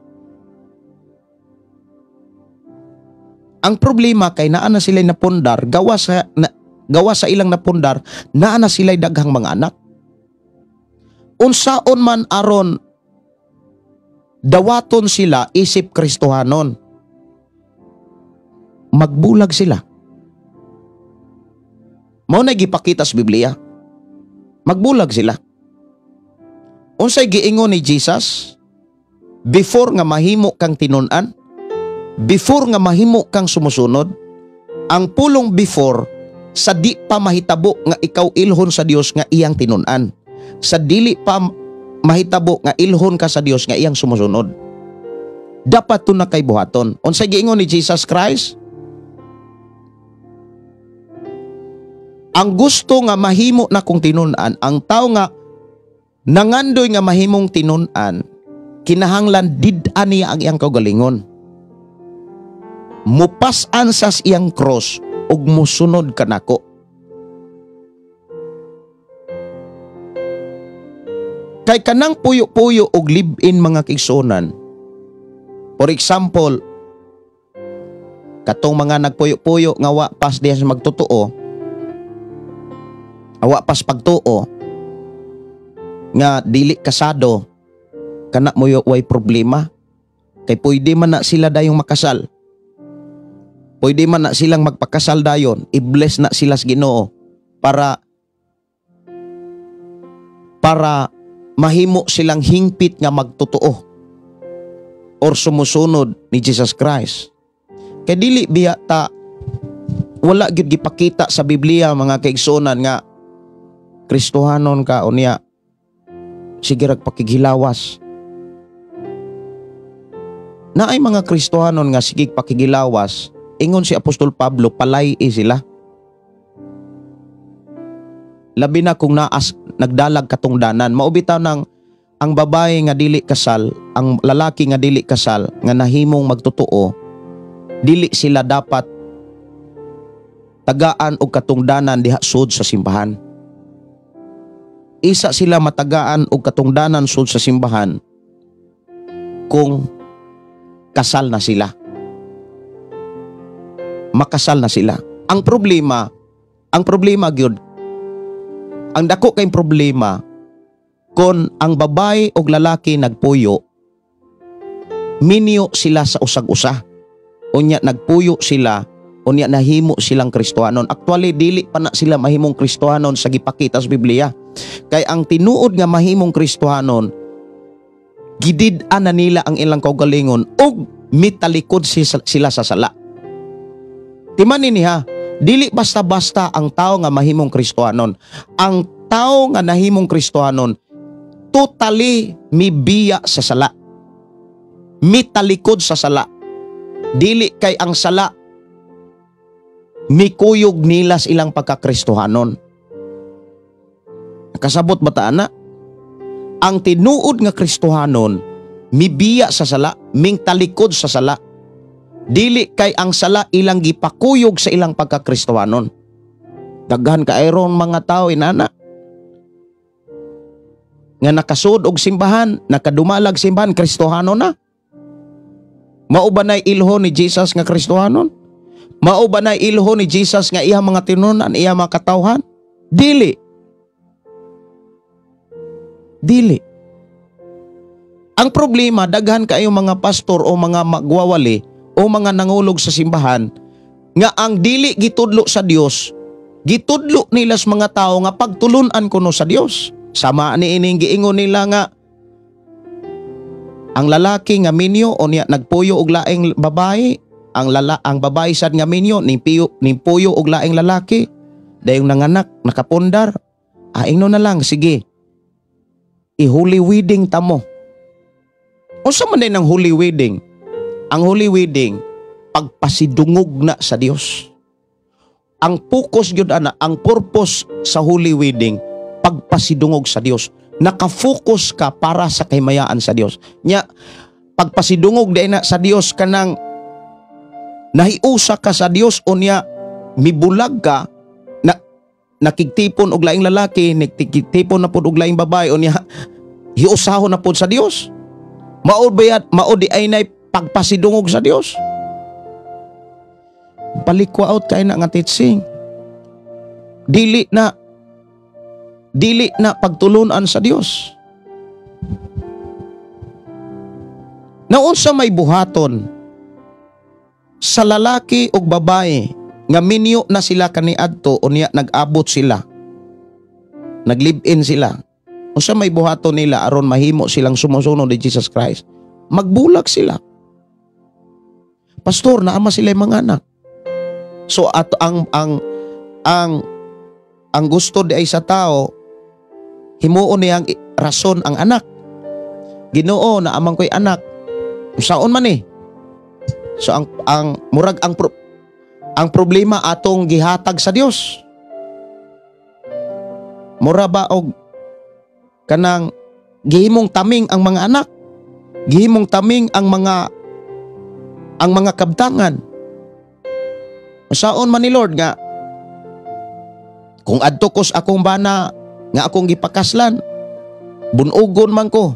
Ang problema kay naa na sila'y napundar, gawa sa ilang napundar, naa na sila'y daghang mga anak. Unsaon man aron dawaton sila isip Kristohanon, magbulag sila. Mao na gipakita sa Biblia. Magbulag sila. Unsay giingon ni Jesus? Before nga mahimo kang tinun-an, before nga mahimo kang sumusunod, ang pulong before sa di pa mahitabo nga ikaw ilhon sa Dios nga iyang tinun-an, sa dili pa mahitabo nga ilhon ka sa Dios nga iyang sumusunod, dapat to na kay buhaton. Unsay giingon ni Jesus Christ? Ang gusto nga mahimo na kong tinun-an, ang tao nga nangandoy nga mahimong tinun-an, kinahanglan did-an niya ang iyang kaugalingon. Mupas-an sa iyang cross ug musunod kanako. Kay kanang puyo-puyo og live-in mga kaigsuonan. For example, katong mga nagpuyo-puyo nga wa pas diha sa magtotoo, awa pas pagtuo, Nga dili kasado kana mo way problema kay pwede man na sila dayong makasal. Pwede man na silang magpakasal dayon, i-bless na sila sa Ginoo para para mahimo silang hingpit nga magtotoo or sumusunod ni Jesus Christ. Kay dili biya ta, wala gyud gipakita sa Biblia, mga kaigsuonan, nga Kristohanon ka unya sige rag pakighilawas. Naay mga Kristohanon nga sige pakigilawas, ingon si Apostol Pablo, palay sila. Labi na kung naas nagdalag katungdanan. Mao bitaw nang ang babae nga dili kasal, ang lalaki nga dili kasal nga nahimong magtotoo, dili sila dapat tagaan og katungdanan diha sud sa simbahan. Isa sila matagaan og katungdanan sud sa simbahan kung kasal na sila. Makasal na sila. Ang problema gyud, ang dako kay problema kon ang babae og lalaki nagpuyo, minyo sila sa usag-usa. Unya nagpuyo sila, unya nahimo silang Kristohanon. Actually, dili pa na sila mahimong Kristohanon sa gipakita sa Biblia. Kay ang tinuod nga mahimong Kristohanon, gidid-an na nila ang ilang kaugalingon ug mitalikod sila sa sala. Timanin niya, dili basta-basta ang tao nga mahimong Kristohanon. Ang tao nga nahimong Kristohanon, totally mibiya sa sala. Mitalikod sa sala. Dili kay ang sala mikuyog nila sa ilang pagkakristohanon. Nakasabot ba ta ana? Ang tinuod nga Kristohanon, mibiya sa sala, mingtalikod sa sala. Dili kay ang sala ilang gipakuyog sa ilang pagkakristohanon. Daghan kaayo mga tao inana nga nakasud og simbahan, nakadumalag simbahan, Kristohano na. Mao ba na ilho ni Jesus nga Kristohanon? Mao ba na ilho ni Jesus nga iya mga tinunan, iya mga katawhan? Dili. Dili. Ang problema, daghan kaayo mga pastor o mga magwawali o mga nangulog sa simbahan nga ang dili gitudlo sa Dios, gitudlo nila sa mga tao nga pagtulunan kuno sa Dios. Sama ni ining giingon nila nga ang lalaki nga minyo o niya nagpuyo og laing babae, ang babae sad nga minyo nimpuyo og laing lalaki, dayong nanganak, nakapundar. Ah, ingno na lang, sige. I-holy wedding ta mo. Unsa man din ang holy wedding? Ang holy wedding, pagpasidungog na sa Dios. Ang focus gyud ana, ang purpose sa holy wedding, pagpasidungog sa Dios. Naka-focus ka para sa kahimayaan sa Dios. Nya pagpasidungog di na sa Dios kanang nahiusa ka sa Dios, unya mibulag ka na nakigtipon og laing lalaki, nakigtipon na pud og laing babae, unya hiusahon na pud sa Dios. Mao bayad, mao di ay nay pagpasidungog sa Dios? Balikwaot kay na nga teaching. Dili na pagtulunan sa Dios. Naunsa may buhaton sa lalaki ug babae nga minyo na sila kaniadto, unya nag-abot sila, nag-live-in sila? Unsa may buhaton nila aron mahimo silang sumusunod ni Jesus Christ? Magbulag sila. Pastor, naama sila mga anak. So at ang gusto di ay sa tao, himuon niyang rason ang anak. Ginoo, naamang ko'y anak. Saon man eh. So ang murag ang problema atong gihatag sa Dios. Mura ba og kanang gihimong taming ang mga anak, gihimong taming ang mga kabtangan. Saon man ni Lord nga kung adto ko sa akong bana nga akong gipakaslan, bunugon man ko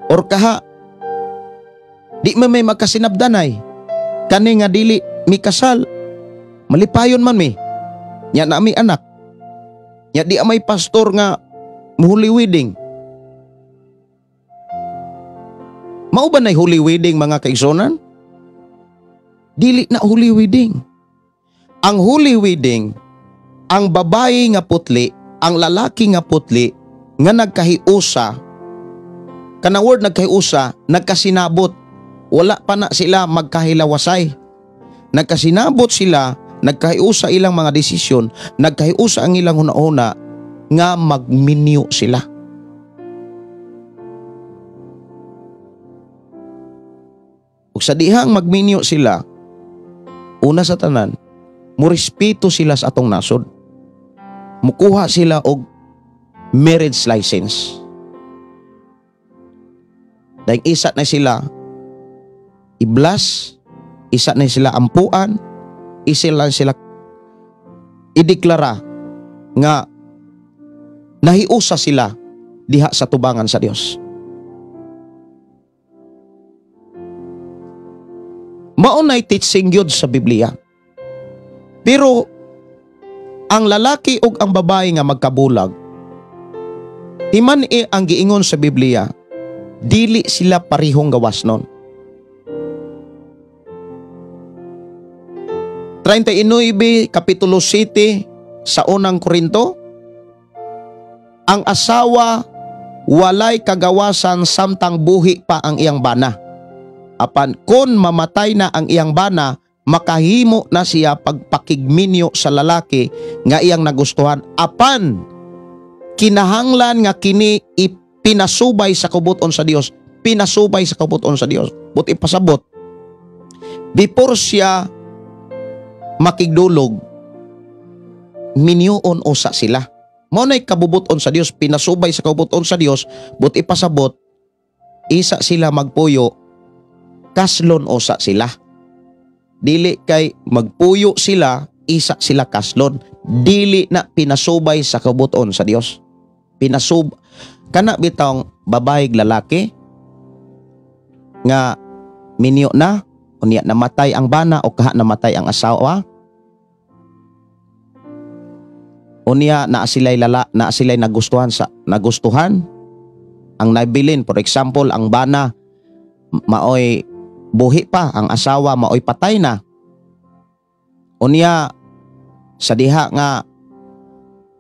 or kaha di man may magkasinabdanay, kani nga dili mi kasal, malipayon man mi, nya na mi anak, nya di may pastor nga muhuli wedding. Mao ba nay holy wedding mga kaigsunan? Dili na holy wedding. Ang holy wedding, ang babae nga putli, ang lalaki nga putli nga nagkahiusa, kanang word nagkahiusa, nagkasinabot. Wala pa na sila magkahilawasay. Nagkasinabot sila, nagkahiusa ilang mga desisyon, nagkahiusa ang ilang hunahuna nga magminyo sila. Ug sa dihang magminyo sila, una sa tanan, morespeto sila sa atong nasod. Mukuha sila og marriage license. Dahil isa na sila iblas, isa na sila ampuan, isa lang sila ideklara nga nahiusa sila diha sa tubangan sa Dios. Mao nay teaching gyud sa Biblia. Pero ang lalaki ug ang babae nga magkabulag, timan ang giingon sa Biblia, dili sila parihong gawas nun. 39 Kapitulo 7 sa unang Korinto, ang asawa walay kagawasan samtang buhi pa ang iyang bana. Apan kon mamatay na ang iyang bana, makahimo na siya pagpakigminyo sa lalaki nga iyang nagustuhan. Apan kinahanglan nga kini ipinasubay sa kabuton sa Dios, pinasubay sa kabuton sa Dios. But ipasabot before siya makigdulog, minyoon usa sila. Mao nay kabubuton sa Dios, pinasubay sa kabubuton sa Dios, but ipasabot isa sila magpuyo, kaslon usa sila. Dili kay magpuyo sila, isa sila kaslon. Dili na pinasubay sa kabubuton sa Dios. Pinasub kana bitong babae lalaki nga minyo na, unya namatay ang bana o kaha namatay ang asawa. Unya naa sila'y lala, naa sila'y nagustuhan sa nagustuhan ang nabilin. For example, ang bana maoy buhi pa, ang asawa maoy patay na. Unya sa diha nga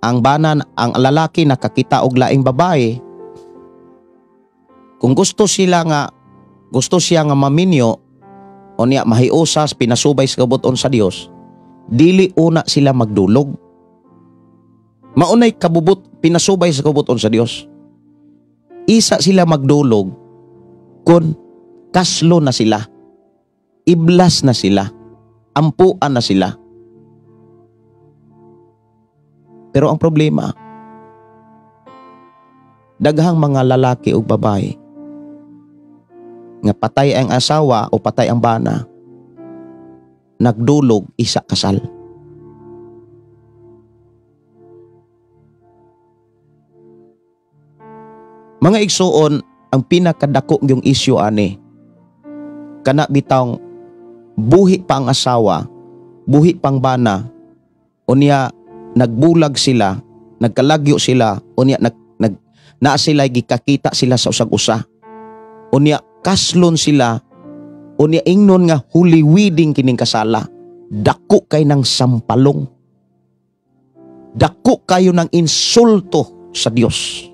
ang bana, ang lalaki nakakita og laing babae, kung gusto sila nga gusto siya nga maminyo, unya mahiusas, pinasubay sa kabuton sa Dios, dili una sila magdulog. Maunay kabubot, pinasubay sa kabuton sa Dios. Isa sila magdulog kung kaslo na sila, iblas na sila, ampuan na sila. Pero ang problema, daghang mga lalaki o babae nga patay ang asawa o patay ang bana, nagdulog isa kasal. Mga igsuon, ang pinakadako yung isyu ani, kana bitang buhi pa ang asawa, buhi pang bana, unya nagbulag sila, nagkalagyo sila, unya naa sila gikakita sila sa usag-usa. Unya kaslon sila, unya ingnon nga holy wedding kining kasala. Dako kay ng sampalong. Dako kayo ng insulto sa Dios.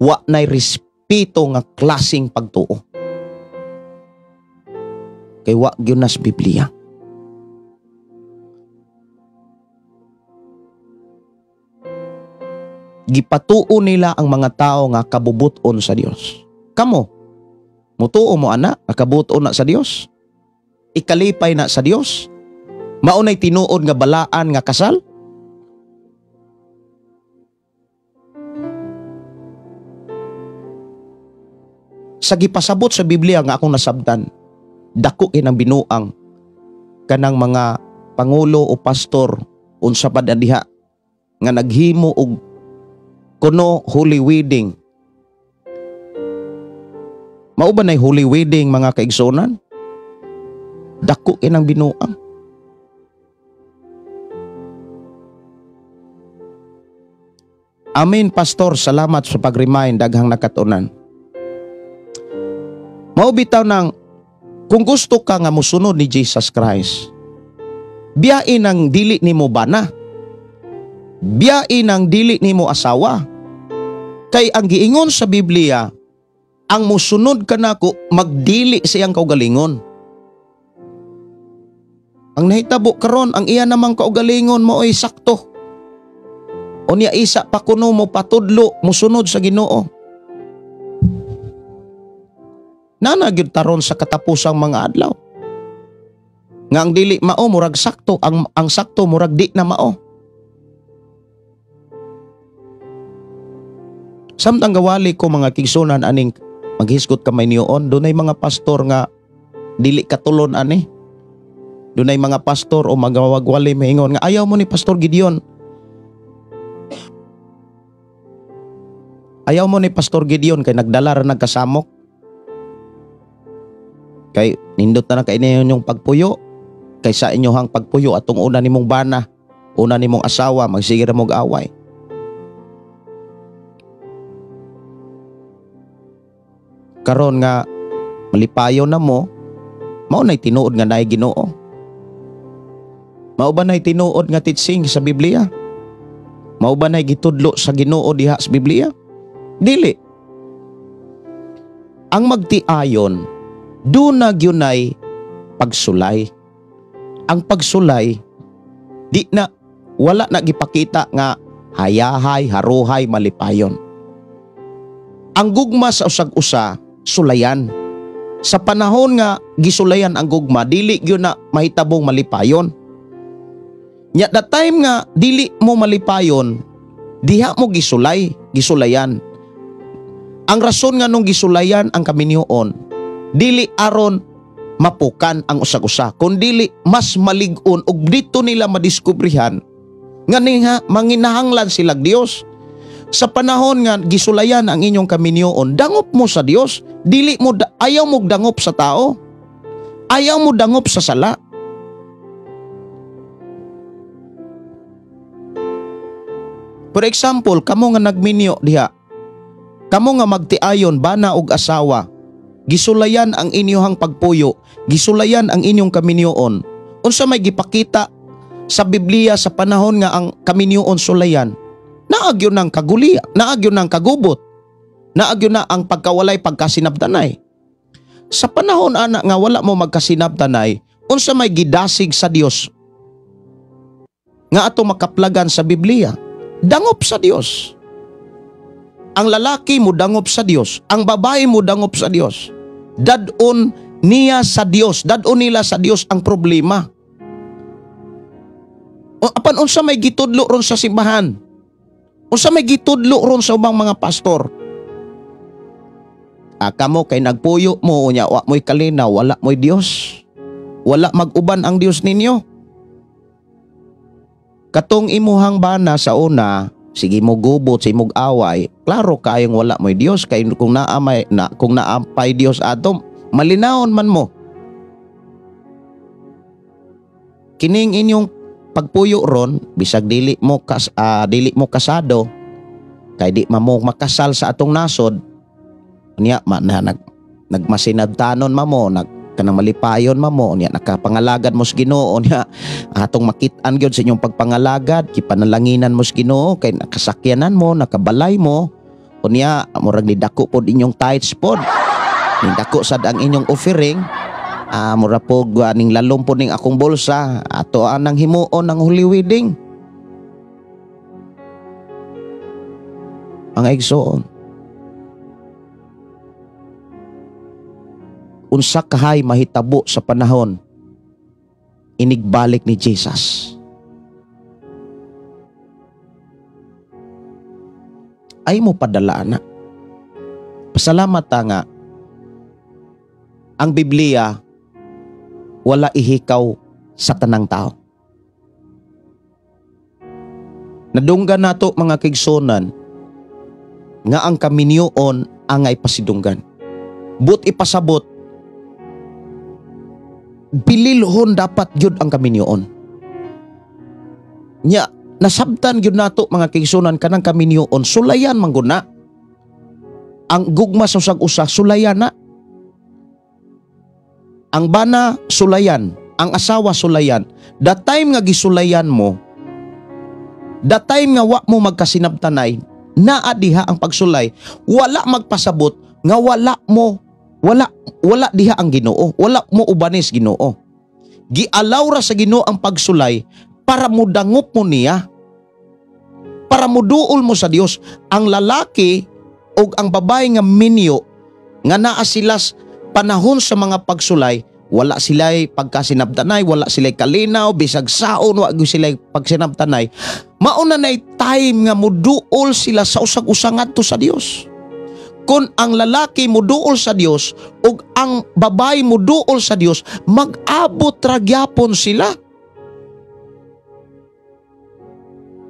Wa nay respeto nga klaseng pagtuo. Kay wa gyud nas Biblia. Gipatuo nila ang mga tao nga kabubuton sa Dios. Kamo, mutuo mo ana, kabubuton na sa Dios. Ikalipay na sa Dios. Maunay tinuod nga balaan nga kasal. Sa gipasabot sa Biblia nga akong nasabtan, dako kinang binuang kanang mga pangulo o pastor unsa pa diha nga naghimo og kuno holy wedding. Mao ba nay holy wedding mga kaigsunan? Dako kinang binuang. Amen, pastor, salamat sa pag-remind daghang nakatunan. Mao bitaw nang kung gusto ka nga mosunod ni Jesus Christ, biyain ang dili nimo bana. Biyain ang dili nimo asawa. Kay ang giingon sa Biblia, ang mosunod kanako magdili sa iyang kaugalingon. Ang nahitabo karon, ang iya namang kaugalingon mao'y sakto. Unya isa pa kuno mo patudlo mosunod sa Ginoo. Nana gyud taron sa katapusang mga adlaw. Nga ang dili mao murag sakto, ang sakto murag di na mao. Samtang gawali ko mga kigsunan aning maghisgot kamay niyoon, dunay mga pastor nga dili katulon ani. Dunay mga pastor o magawagwali maingon nga ayaw mo ni Pastor Gideon. Ayaw mo ni Pastor Gideon kay nagdala ra nagkasamok. Kay nindot na na kay ninyo yung pagpuyo. Kay sa inyohang pagpuyo atong una nimong bana, una nimong asawa, magsige ra mog away. Karon nga malipayon na mo, mao nay tinuod nga naay Ginoo. Mao ba nay tinuod nga teaching sa Biblia? Mao ba nay gitudlo sa Ginoo diha sa Biblia? Dili. Ang magtiayon, duna gyunay pagsulay. Ang pagsulay, di na, wala na gipakita nga hayahay, haruhay, malipayon. Ang gugma sa usag-usa, sulayan. Sa panahon nga gisulayan ang gugma, dili gyud na mahitabong malipayon. Nya that time nga dili mo malipayon, diha mo gisulay, gisulayan. Ang rason nga nung gisulayan ang kaminyoon, dili aron mapukan ang usag-usa, kun dili mas malig-on og dito nila madiskubrihan nga niha manginahanglan sila Dios. Sa panahon nga gisulayan ang inyong kaminyoon, dangop mo sa Dios, dili mo ayaw mo dangop sa tao, ayaw mo dangop sa sala. For example, kamo nga nagminyo diha, kamo nga magtiayon bana og asawa, gisulayan ang inyohang pagpuyo, gisulayan ang inyong kaminyoon. Unsa may gipakita sa Biblia sa panahon nga ang kaminyoon sulayan? Naagyo ng kagulia, naagyo ng kagubot, naagyo na ang pagkawalay pagkasinabtanay. Sa panahon ana nga wala mo magkasinabtanay, unsa may gidasig sa Dios nga ato makaplagan sa Biblia? Dangop sa Dios. Ang lalaki mo dangop sa Dios, ang babae mo dangop sa Dios. Dadon niya sa Dios, dadon nila sa Dios ang problema. O, apan unsa may gitudlo ron sa simbahan? Unsa may gitudlo ron sa ubang mga pastor? Kamo kay nagpuyo mo unya wa mo'y kalinaw, wala mo'y Dios. Wala mag-uban ang Dios ninyo. Katong imuhang bana sa una, sige mo gubot sa imong away, klaro kayong wala mo'y Dios kay kung naamay na kung naampay Dios ato, malinawon man mo. Kining inyong pagpuyo ron, bisag dili mo dili mo kasado, kay di man mo makasal sa atong nasod, niya ma, na, nag, nagmasinabtanon mamo, nag kanang malipayon mamo, niya nakapangalagad mo sa Ginoo, niya atong makit-an gyud sa inyong pagpangalagad, kipanalanginan mo sa Ginoo kay nakasakyanan mo, nakabalay mo, unya murag nidako pod inyong tithes pod, nidako sad ang inyong offering, mura pod ning lalom pod ning akong bulsa, ato anang himuon ang Holy Wedding. Ang igsoon, unsa kahay mahitabo sa panahon inigbalik ni Jesus? Ay mo padala na. Pasalamat ta nga ang Biblia wala ihikaw sa tanang tao. Nadunggan nato mga kigsunan nga ang kaminyoon angay pasidunggan. But ipasabot, bililhon dapat gyud ang kaminyoon. Nya nasabtan gyud nato mga kigsunan kanang kaminyoon, sulayan man gud na. Ang gugma sa usag-usa sulayan na. Ang bana sulayan, ang asawa sulayan. The time nga gisulayan mo, the time nga wa mo magkasinabtanay, naa diha ang pagsulay, wala magpasabot nga wala mo, wala diha ang Ginoo, wala mo ubanis Ginoo. Gialaw ra sa Ginoo ang pagsulay para mudangop mo niya, para muduol mo sa Dios. Ang lalaki ug ang babae nga minyo nga naa sila panahon sa mga pagsulay, wala sila'y pagkasinabtanay, wala sila'y kalinaw, bisag saon, wa gyud sila'y pagsinabtanay. Mauna na'y time nga muduol sila sa usag-usa ngadto sa Dios. Kung ang lalaki muduol sa Dios ug ang babae muduol sa Dios, mag-abot ra gyapon sila.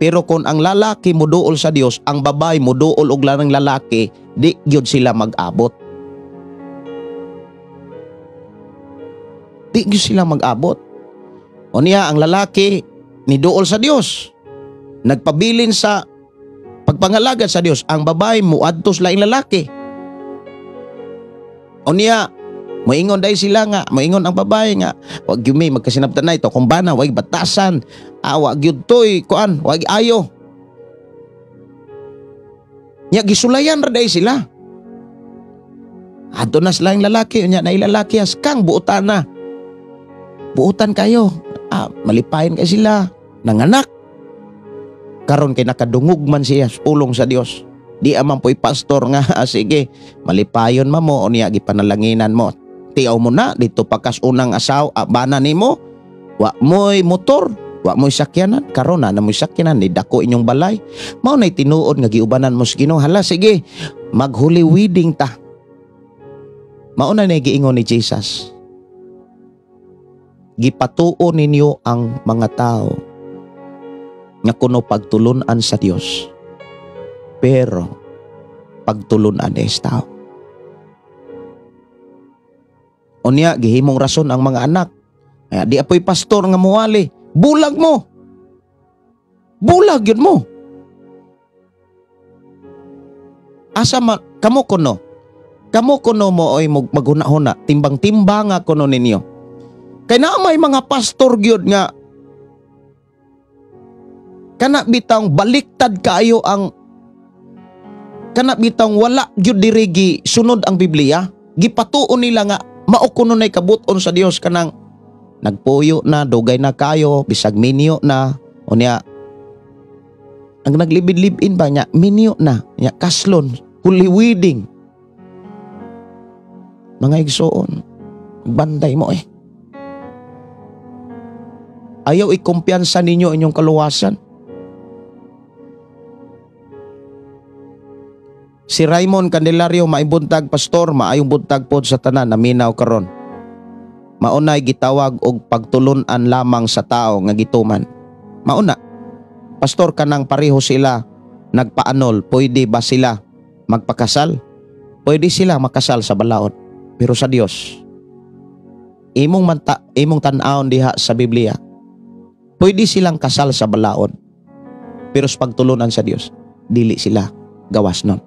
Pero kung ang lalaki muduol sa Dios, ang babae muduol og lanang lalaki, di gyud sila mag-abot. Di gyud sila mag-abot. O niya, ang lalaki niduol sa Dios, nagpabilin sa pagpangalagad sa Dios, ang babae muadtos laing lalaki. O niya, moingon dahil sila nga, moingon ang babae nga, wag gyud mi magkasinabtanay to kung bana, wag batasan, wag gyud toy kuan, wag ayo. Nya gisulayan ra dahil sila. Adto na sila ang lalaki, unya na ilalaki as kang buotan na. Buotan kayo, malipayin kay sila, nanganak. Karon kay nakadungog man siya pulong sa Dios. Di aman po'y pastor nga, sige, malipayon ma mo, unya gipanalanginan mo. Tiaw mo na, dito pakas unang asaw, bana nimo, wa mo'y motor, wa mo'y sakyanan, karon na mo'y sakyanan, ni dako inyong balay. Mao na'y tinuod nga giubanan mo sa Ginoo. Hala, sige, maghuli wedding ta. Mao na na'y giingon ni Jesus. Gipatuo ninyo ang mga tao nga kuno pagtulunan sa Dios, pero pagtulunan es tao. Unya gihimong rason ang mga anak. Kaya di apoy pastor nga muwali, bulag mo. Bulag yun mo. Asa ma, kamo kuno. Kamo kuno mo oy maghuna-huna, timbang-timbang nga kuno ninyo. Kay naa may mga pastor gyud nga kana bitang baliktad kaayo ang kana bitang wala gyud diri gi sunod ang Biblia, gipatuon nila nga mao kuno nay kabut-on sa Dios kanang nagpuyo na, dugay na kayo, bisag minyo na, unya ang naglibid-libin ba niya, minyo na, niya kaslon, holy wedding. Mga igsoon, banday mo eh. Ayaw ikumpiyansa ninyo inyong kaluwasan. Si Raymond Candelario, maibuntag pastor, maayong buntag pod sa tanan, naminaw karon. Maunay gitawag og pagtulun-an lamang sa tao nga gituman. Mauna, pastor, kanang pareho sila nagpaanol, pwede ba sila magpakasal? Pwede sila makasal sa balaod, pero sa Dios. Imong tan-awon diha sa Biblia, pwede silang kasal sa balaod, pero sa pagtulunan sa Dios, dili sila gawas nun.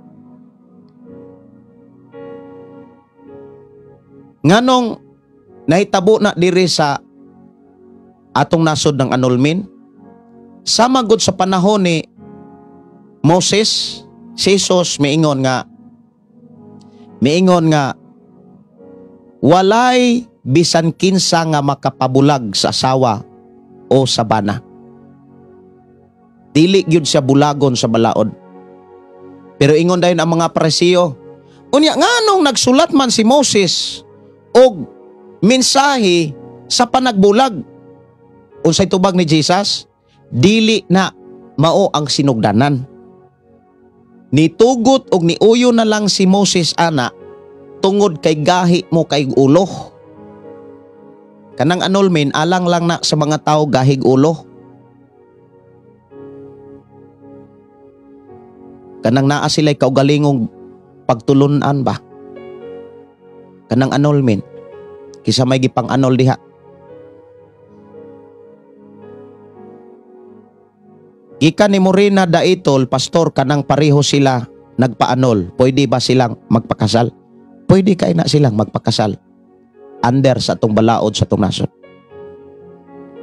Nganong nahitabo na diri sa atong nasod ng annulment, sama gud sa panahon ni Moses, si Jesus miingon nga walay bisan kinsa nga makapabulag sa asawa o sa bana. Dili gyud siya bulagon sa balaod. Pero ingon dayon ang mga Parisiyo, unya nganong nagsulat man si Moses og mensahe sa panagbulag? Unsay tubag ni Jesus? Dili na mao ang sinugdanan. Nitugot og niuyo na lang si Moses ana tungod kay gahi mo kay ulo. Kanang annulment alang lang na sa mga tao gahig ulo. Kanang naa sila'y kaugalingong pagtulunan ba? Kanang annulment kisa may gipang-annul diha. Gikan ni Morena Daitol, pastor, kanang pareho sila nagpaanol, pwede ba silang magpakasal? Pwede kay na silang magpakasal. Under sa atong balaod sa atong nasod.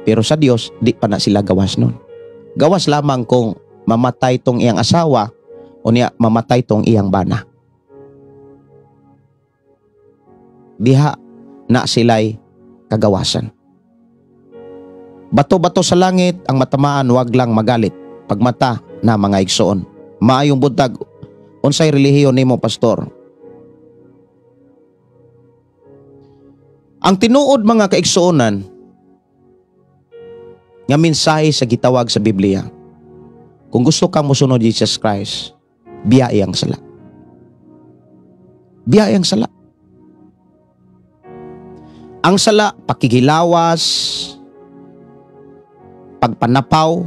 Pero sa Dios, di pa na sila gawas nun. Gawas lamang kung mamatay tong iyang asawa o niya mamatay tong iyang bana. Diha na sila'y kagawasan. Bato-bato sa langit, ang matamaan wag lang magalit. Pagmata na mga igsoon. Maayong buntag, unsay relihiyon nimo, pastor? Ang tinuod mga kaigsuonan nga mensahe sa gitawag sa Biblia. Kung gusto kang mosunod Jesus Christ, biyae ang sala. Biyae ang sala. Ang sala, pakigilawas, pagpanapaw,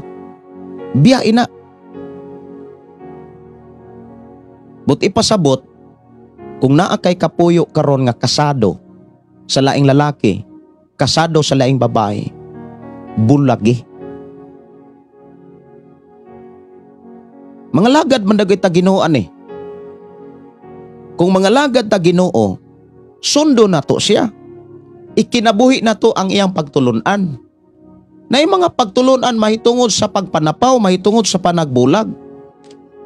biyae na. But ipasabot, kung naa kay kapuyo karon nga kasado sa laing lalaki, kasado sa laing babae, bulagi. Mga lagad man dagay ta Ginooan eh. Kung mga lagad ta Ginoo, sundo nato siya. Ikinabuhi nato ang iyang pagtulunan. Na yung mga pagtulunan mahitungod sa pagpanapaw, mahitungod sa panagbulag.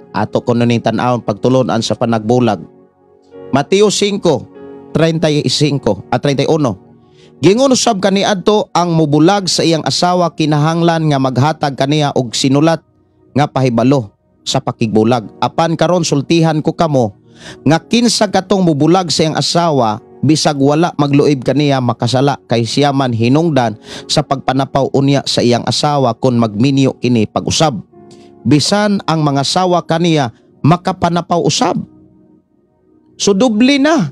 Ato kuno ning tan-awon pagtulunan sa panagbulag. Mateo 5:35 at 31. Gingon usab kaniadto ang mubulag sa iyang asawa kinahanglan nga maghatag kaniya og sinulat nga pahibalo sa pakigbulag. Apan karon sultihan ko kamo nga kinsa katong mubulag sa iyang asawa bisag wala magluib kaniya makasala kay siya man hinungdan sa pagpanapaw unya sa iyang asawa kon magminyo kini pag-usab. Bisan ang mga sawa kaniya makapanapaw usab. So doble na.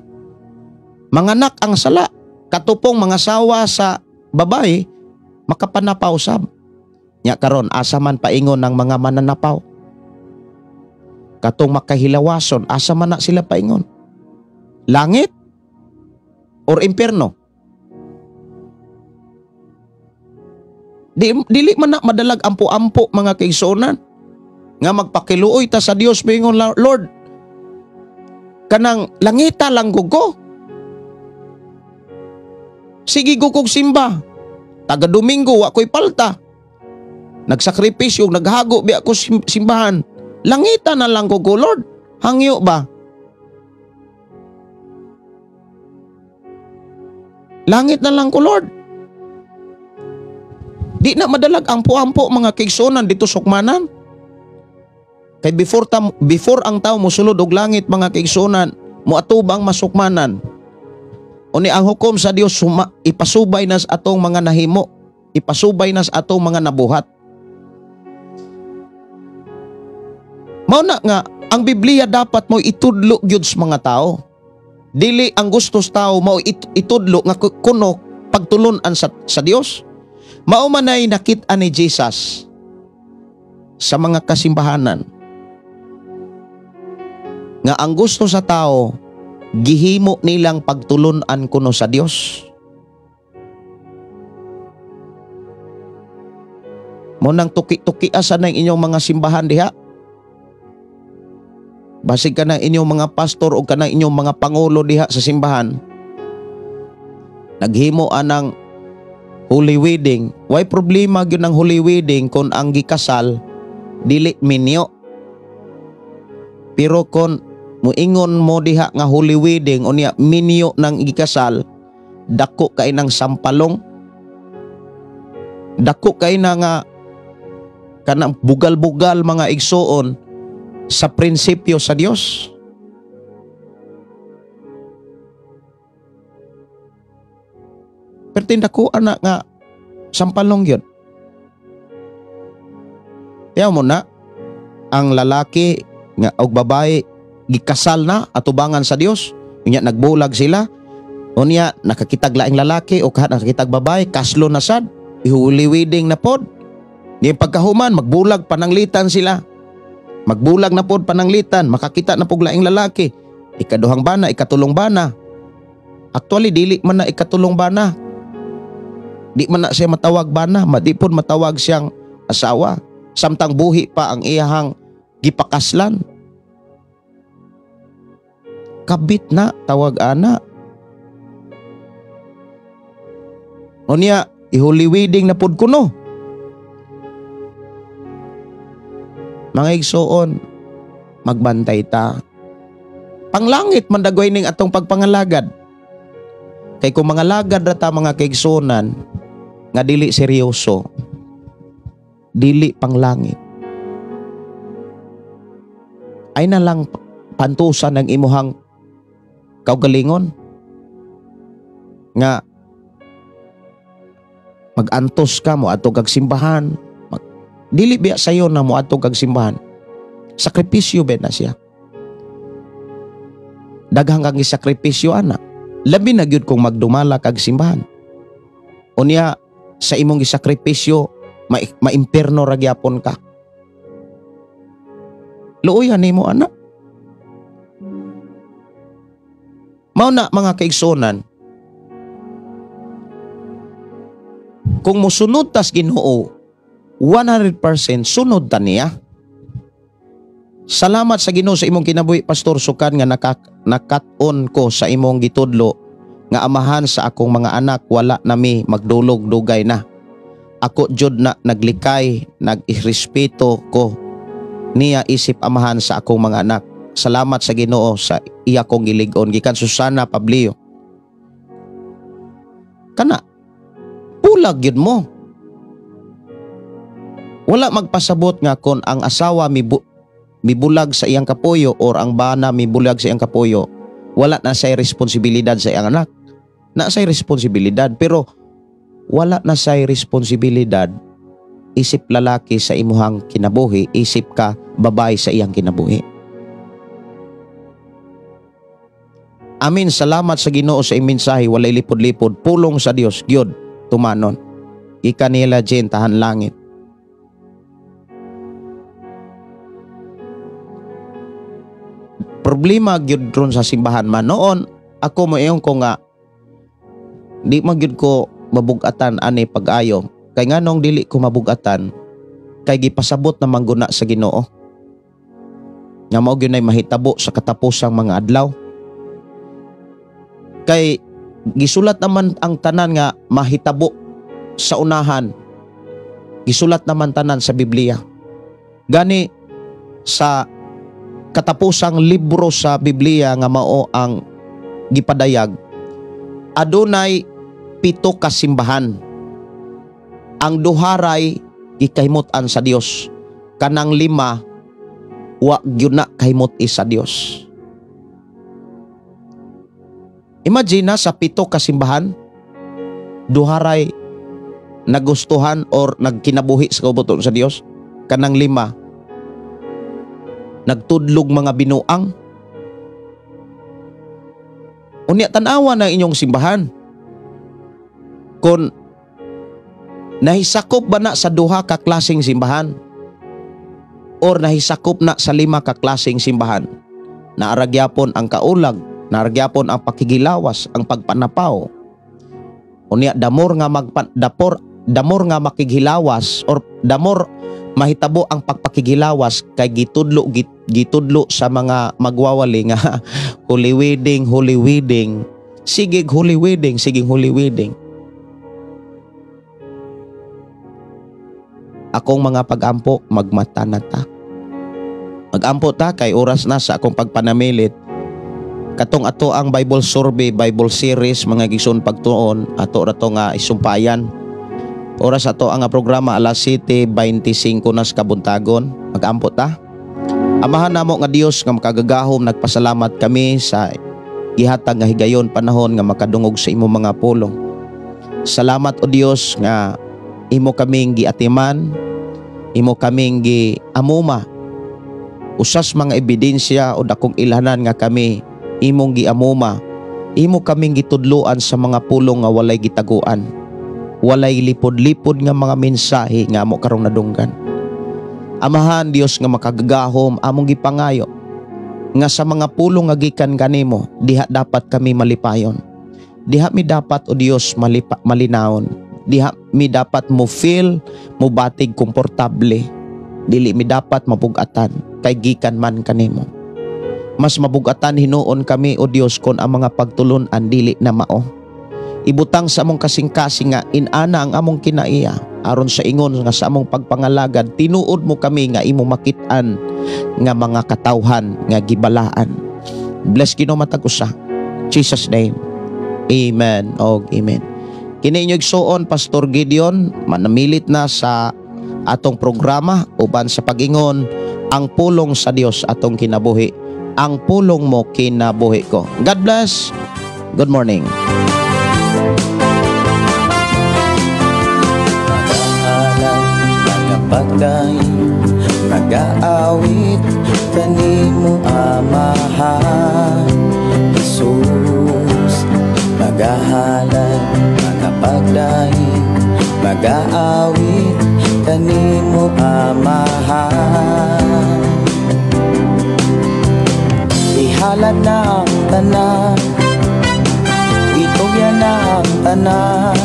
Manganak ang sala. Katupong mga sawa sa babae makapanapaw usab. Nya karon asa man paingon ng mga mananapaw. Katong makahilawason asa man na sila paingon? Langit or impierno? Dili man na madalag ampo-ampo mga kaigsuonan nga magpakiluoy ta sa Dios moingon, Lord, kanang langita lang gugo. Sige gugog simba. Taga Domingo wa ko'y palta. Nagsakripisyo, naghago biya ko simbahan. Langita na lang gugo, Lord. Hangyo ba? Langit na lang ko, Lord. Di na madalag ampo-ampo mga kaigsuonan dito sukmanan. Kay before ang tao mosulod og langit mga kaigsuonan, moatubang masukmanan. Uni ang hukom sa Dios ipasubay na sa atong mga nahimo, ipasubay na sa atong mga nabuhat. Mao na nga ang Biblia dapat mo itudlo gyud sa mga tao. Dili ang gusto sa tao mao itudlo nga kuno pagtulun-an sa Dios. Mao man ay nakit-an ni Jesus sa mga kasimbahanan nga ang gusto sa tao gihimo nilang pagtulun-an kuno sa Dios. Mo nang tuki-tuki asa nang inyong mga simbahan diha. Basig ka ng inyong mga pastor o ka ng inyong mga pangulo diha sa simbahan. Naghimo anang holy wedding. Why problema gyud ang holy wedding kung ang gikasal dili minyo. Pero kung muingon mo diha nga holy wedding unya minyo nang gikasal, dako kay nang sampalong. Dako kay na nga kanang bugal-bugal mga igsuon sa prinsipyo sa Dios. Pero tindako anak nga sampalong yun. Tiyaw mo na, ang lalaki nga og babae gikasal na atubangan sa Dios. Unya nagbulag sila. Unya nakakitag laing lalaki o kahat nakakitag babae, kaslo na sad, ihuli wedding na pod. Ni pagkahuman magbulag pananglitan sila. Magbulag na pod pananglitan, makakita na pog laing lalaki. Ikaduhang bana, ikatulong bana. Actually dili man na ikatulong bana. Di man na siya matawag bana, di pod matawag siyang asawa. Samtang buhi pa ang iyahang gipakaslan. Kabit na tawag ana. Unya, ihuli wedding na pud kuno. Mga igsoon, magbantay ta. Panglangit man dagway ning atong pagpangalagad. Kay kung mga lagad ra ta mga kaigsuonan nga dili seryoso, dili panglangit. Ay na lang pantusan ng imuhang kaugalingon nga magantos ka mo adto kag simbahan. Dili biya sayo na mo adto kag simbahan. Sakripisyo ba na siya? Daghang kang isakripisyo ana. Labi na gyud kung magdumala kag simbahan. Unya sa imong gisakripisyo maimpierno ra gyapon ka. Luoyan nimo ana. Mao na mga kaigsuonan, kung mosunod tas Ginoo 100% sunod ta niya. Salamat sa Ginoo sa imong kinabuhi, Pastor Sukan, nga nakat-on ko sa imong gitudlo nga amahan sa akong mga anak, wala nami magdulog dugay na. Ako jud na naglikay, nag-respeto ko niya isip amahan sa akong mga anak. Salamat sa Ginoo sa iya kong gilig-on. Gikan Susana Pablio. Kana pulag yun mo. Wala magpasabot nga kon ang asawa mibulag sa iyang kapuyo or ang bana mibulag sa iyang kapuyo, wala na siya'y responsibilidad sa iyang anak. Na siya'y responsibilidad, pero wala na siya'y responsibilidad isip lalaki sa imuhang kinabuhi, isip ka babae sa iyang kinabuhi. Amin, salamat sa Ginoo sa imensahe, walay lipod-lipod, pulong sa Dios, gyud tumanon. Ika nila Jen, tahan langit. Problema gyud ron sa simbahan man noon, ako moingon ko nga di man gyud ko mabugatan ani pag-ayo. Kay nganong dili ko mabugatan, kay gipasabot na mangguna sa Ginoo nga mao gyud nay mahitabo sa katapusang mga adlaw. Kay gisulat naman ang tanan nga mahitabo sa unahan, gisulat naman tanan sa Biblia. Gani sa katapusang libro sa Biblia nga mao ang gipadayag, adunay 7 ka simbahan. Ang duharay gikahimut-an sa Dios, kanang 5 wa gyud na kahimut-i sa Dios. Imagine na sa 7 ka simbahan, duharay nagustuhan or nagkinabuhi sa kaubuton sa Dios, kanang 5 nagtudlog mga binuang. Unya tan-awa na inyong simbahan. Kung nahisakop ba na sa 2 ka klaseng simbahan or nahisakop na sa 5 ka klaseng simbahan, naaragyapon ang kaulag, naaragyapon ang pakigilawas, ang pagpanapaw. Unya damor nga damor nga makighilawas or damor mahitabo ang pagpakigilawas kay gitudlo sa mga magwawali nga holy wedding, holy wedding, sige holy wedding, sige holy wedding. Akong mga pag-ampo, magmata na ta. Mag-ampo ta kay oras na sa akong pagpanamilit. Katong ato ang Bible survey, Bible series, mga gison pagtuon, ato ra to nga isumpayan. Oras ato ang programa alas 7:25 na sa kabuntagon. Mag-ampo ta. Amahan namo nga Dios nga makagagahom, nagpasalamat kami sa gihatag nga higayon panahon nga makadungog sa imong mga pulong. Salamat o Dios nga imo kaming giatiman, imo kaming giamuma. Usas mga ebidensya o dakong ilhanan nga kami imong giamuma, imo kaming gitudloan sa mga pulong nga walay gitaguan, walay lipod-lipod nga mga mensahe nga amo karong nadunggan. Amahan Dios nga makagagahom, among gipangayo nga sa mga pulong nga gikan kanimo, diha dapat kami malipayon. Diha mi dapat o Dios malinawon. Diha mi dapat mo feel, mo batig komportable. Dili mi dapat mabugatan kay gikan man kanimo. Mas mabugatan hinuon kami o Dios kon ang mga pagtulun-an dili na mao. Ibutang sa among kasing-kasing nga inana ang among kinaiya aron sa ingon nga sa among pagpangalagad tinuod mo kami nga imong makit-an nga mga katawhan nga gibalaan. Bless, Ginoo, matag usa. Jesus name. Amen og amen. Kini inyo igsuon, Pastor Gideon, manamilit na sa atong programa uban sa pag-ingon ang pulong sa Dios atong kinabuhi. Ang pulong mo kinabuhi ko. God bless. Good morning. Magahalad, magapagdaig, magaawit kanimo, Amahan Jesus. Magahalad, magapagdaig, magaawit kanimo, Amahan. Ihalad na ang tanan, itugyan na ang tanan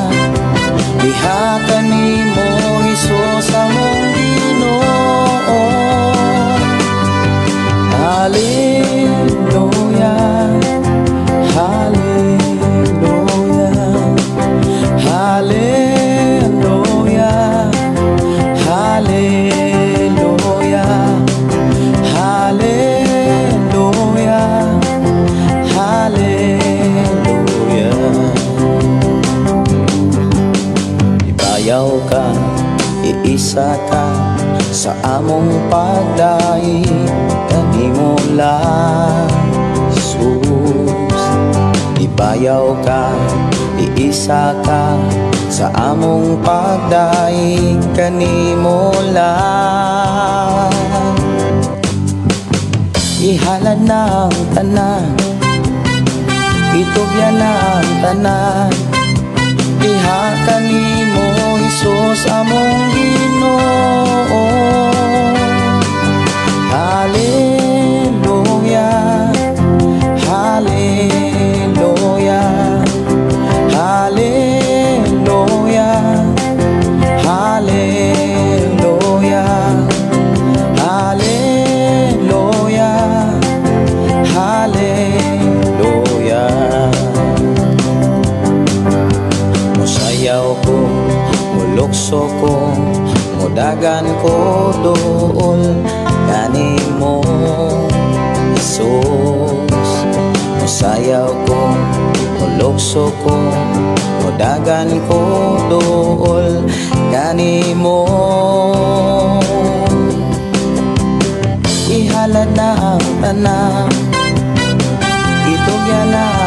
diha kanimo, Hesus among Ginoo. Hallelujah, Hallelujah, Hallelujah, Hallelujah, Hallelujah, Hallelujah. Ibayaw ka, iisa ka sa among pagdaig kanimo lang, Jesus. Ibayaw ka, iisa ka sa among pagdaig kanimo lang. Ihalad na ang tanan, itugyan na ang tanan diha kanimo, Hesus among Ginoo. Hallelujah, Hallelujah, Hallelujah, Hallelujah, Hallelujah, Hallelujah. Musayaw ko, mulukso ko, mudagan ko dool kanimo, Jesus. Musayaw ko, mulukso ko, mudagan ko dool kanimo. Ihalad na ang tanan, itugyan na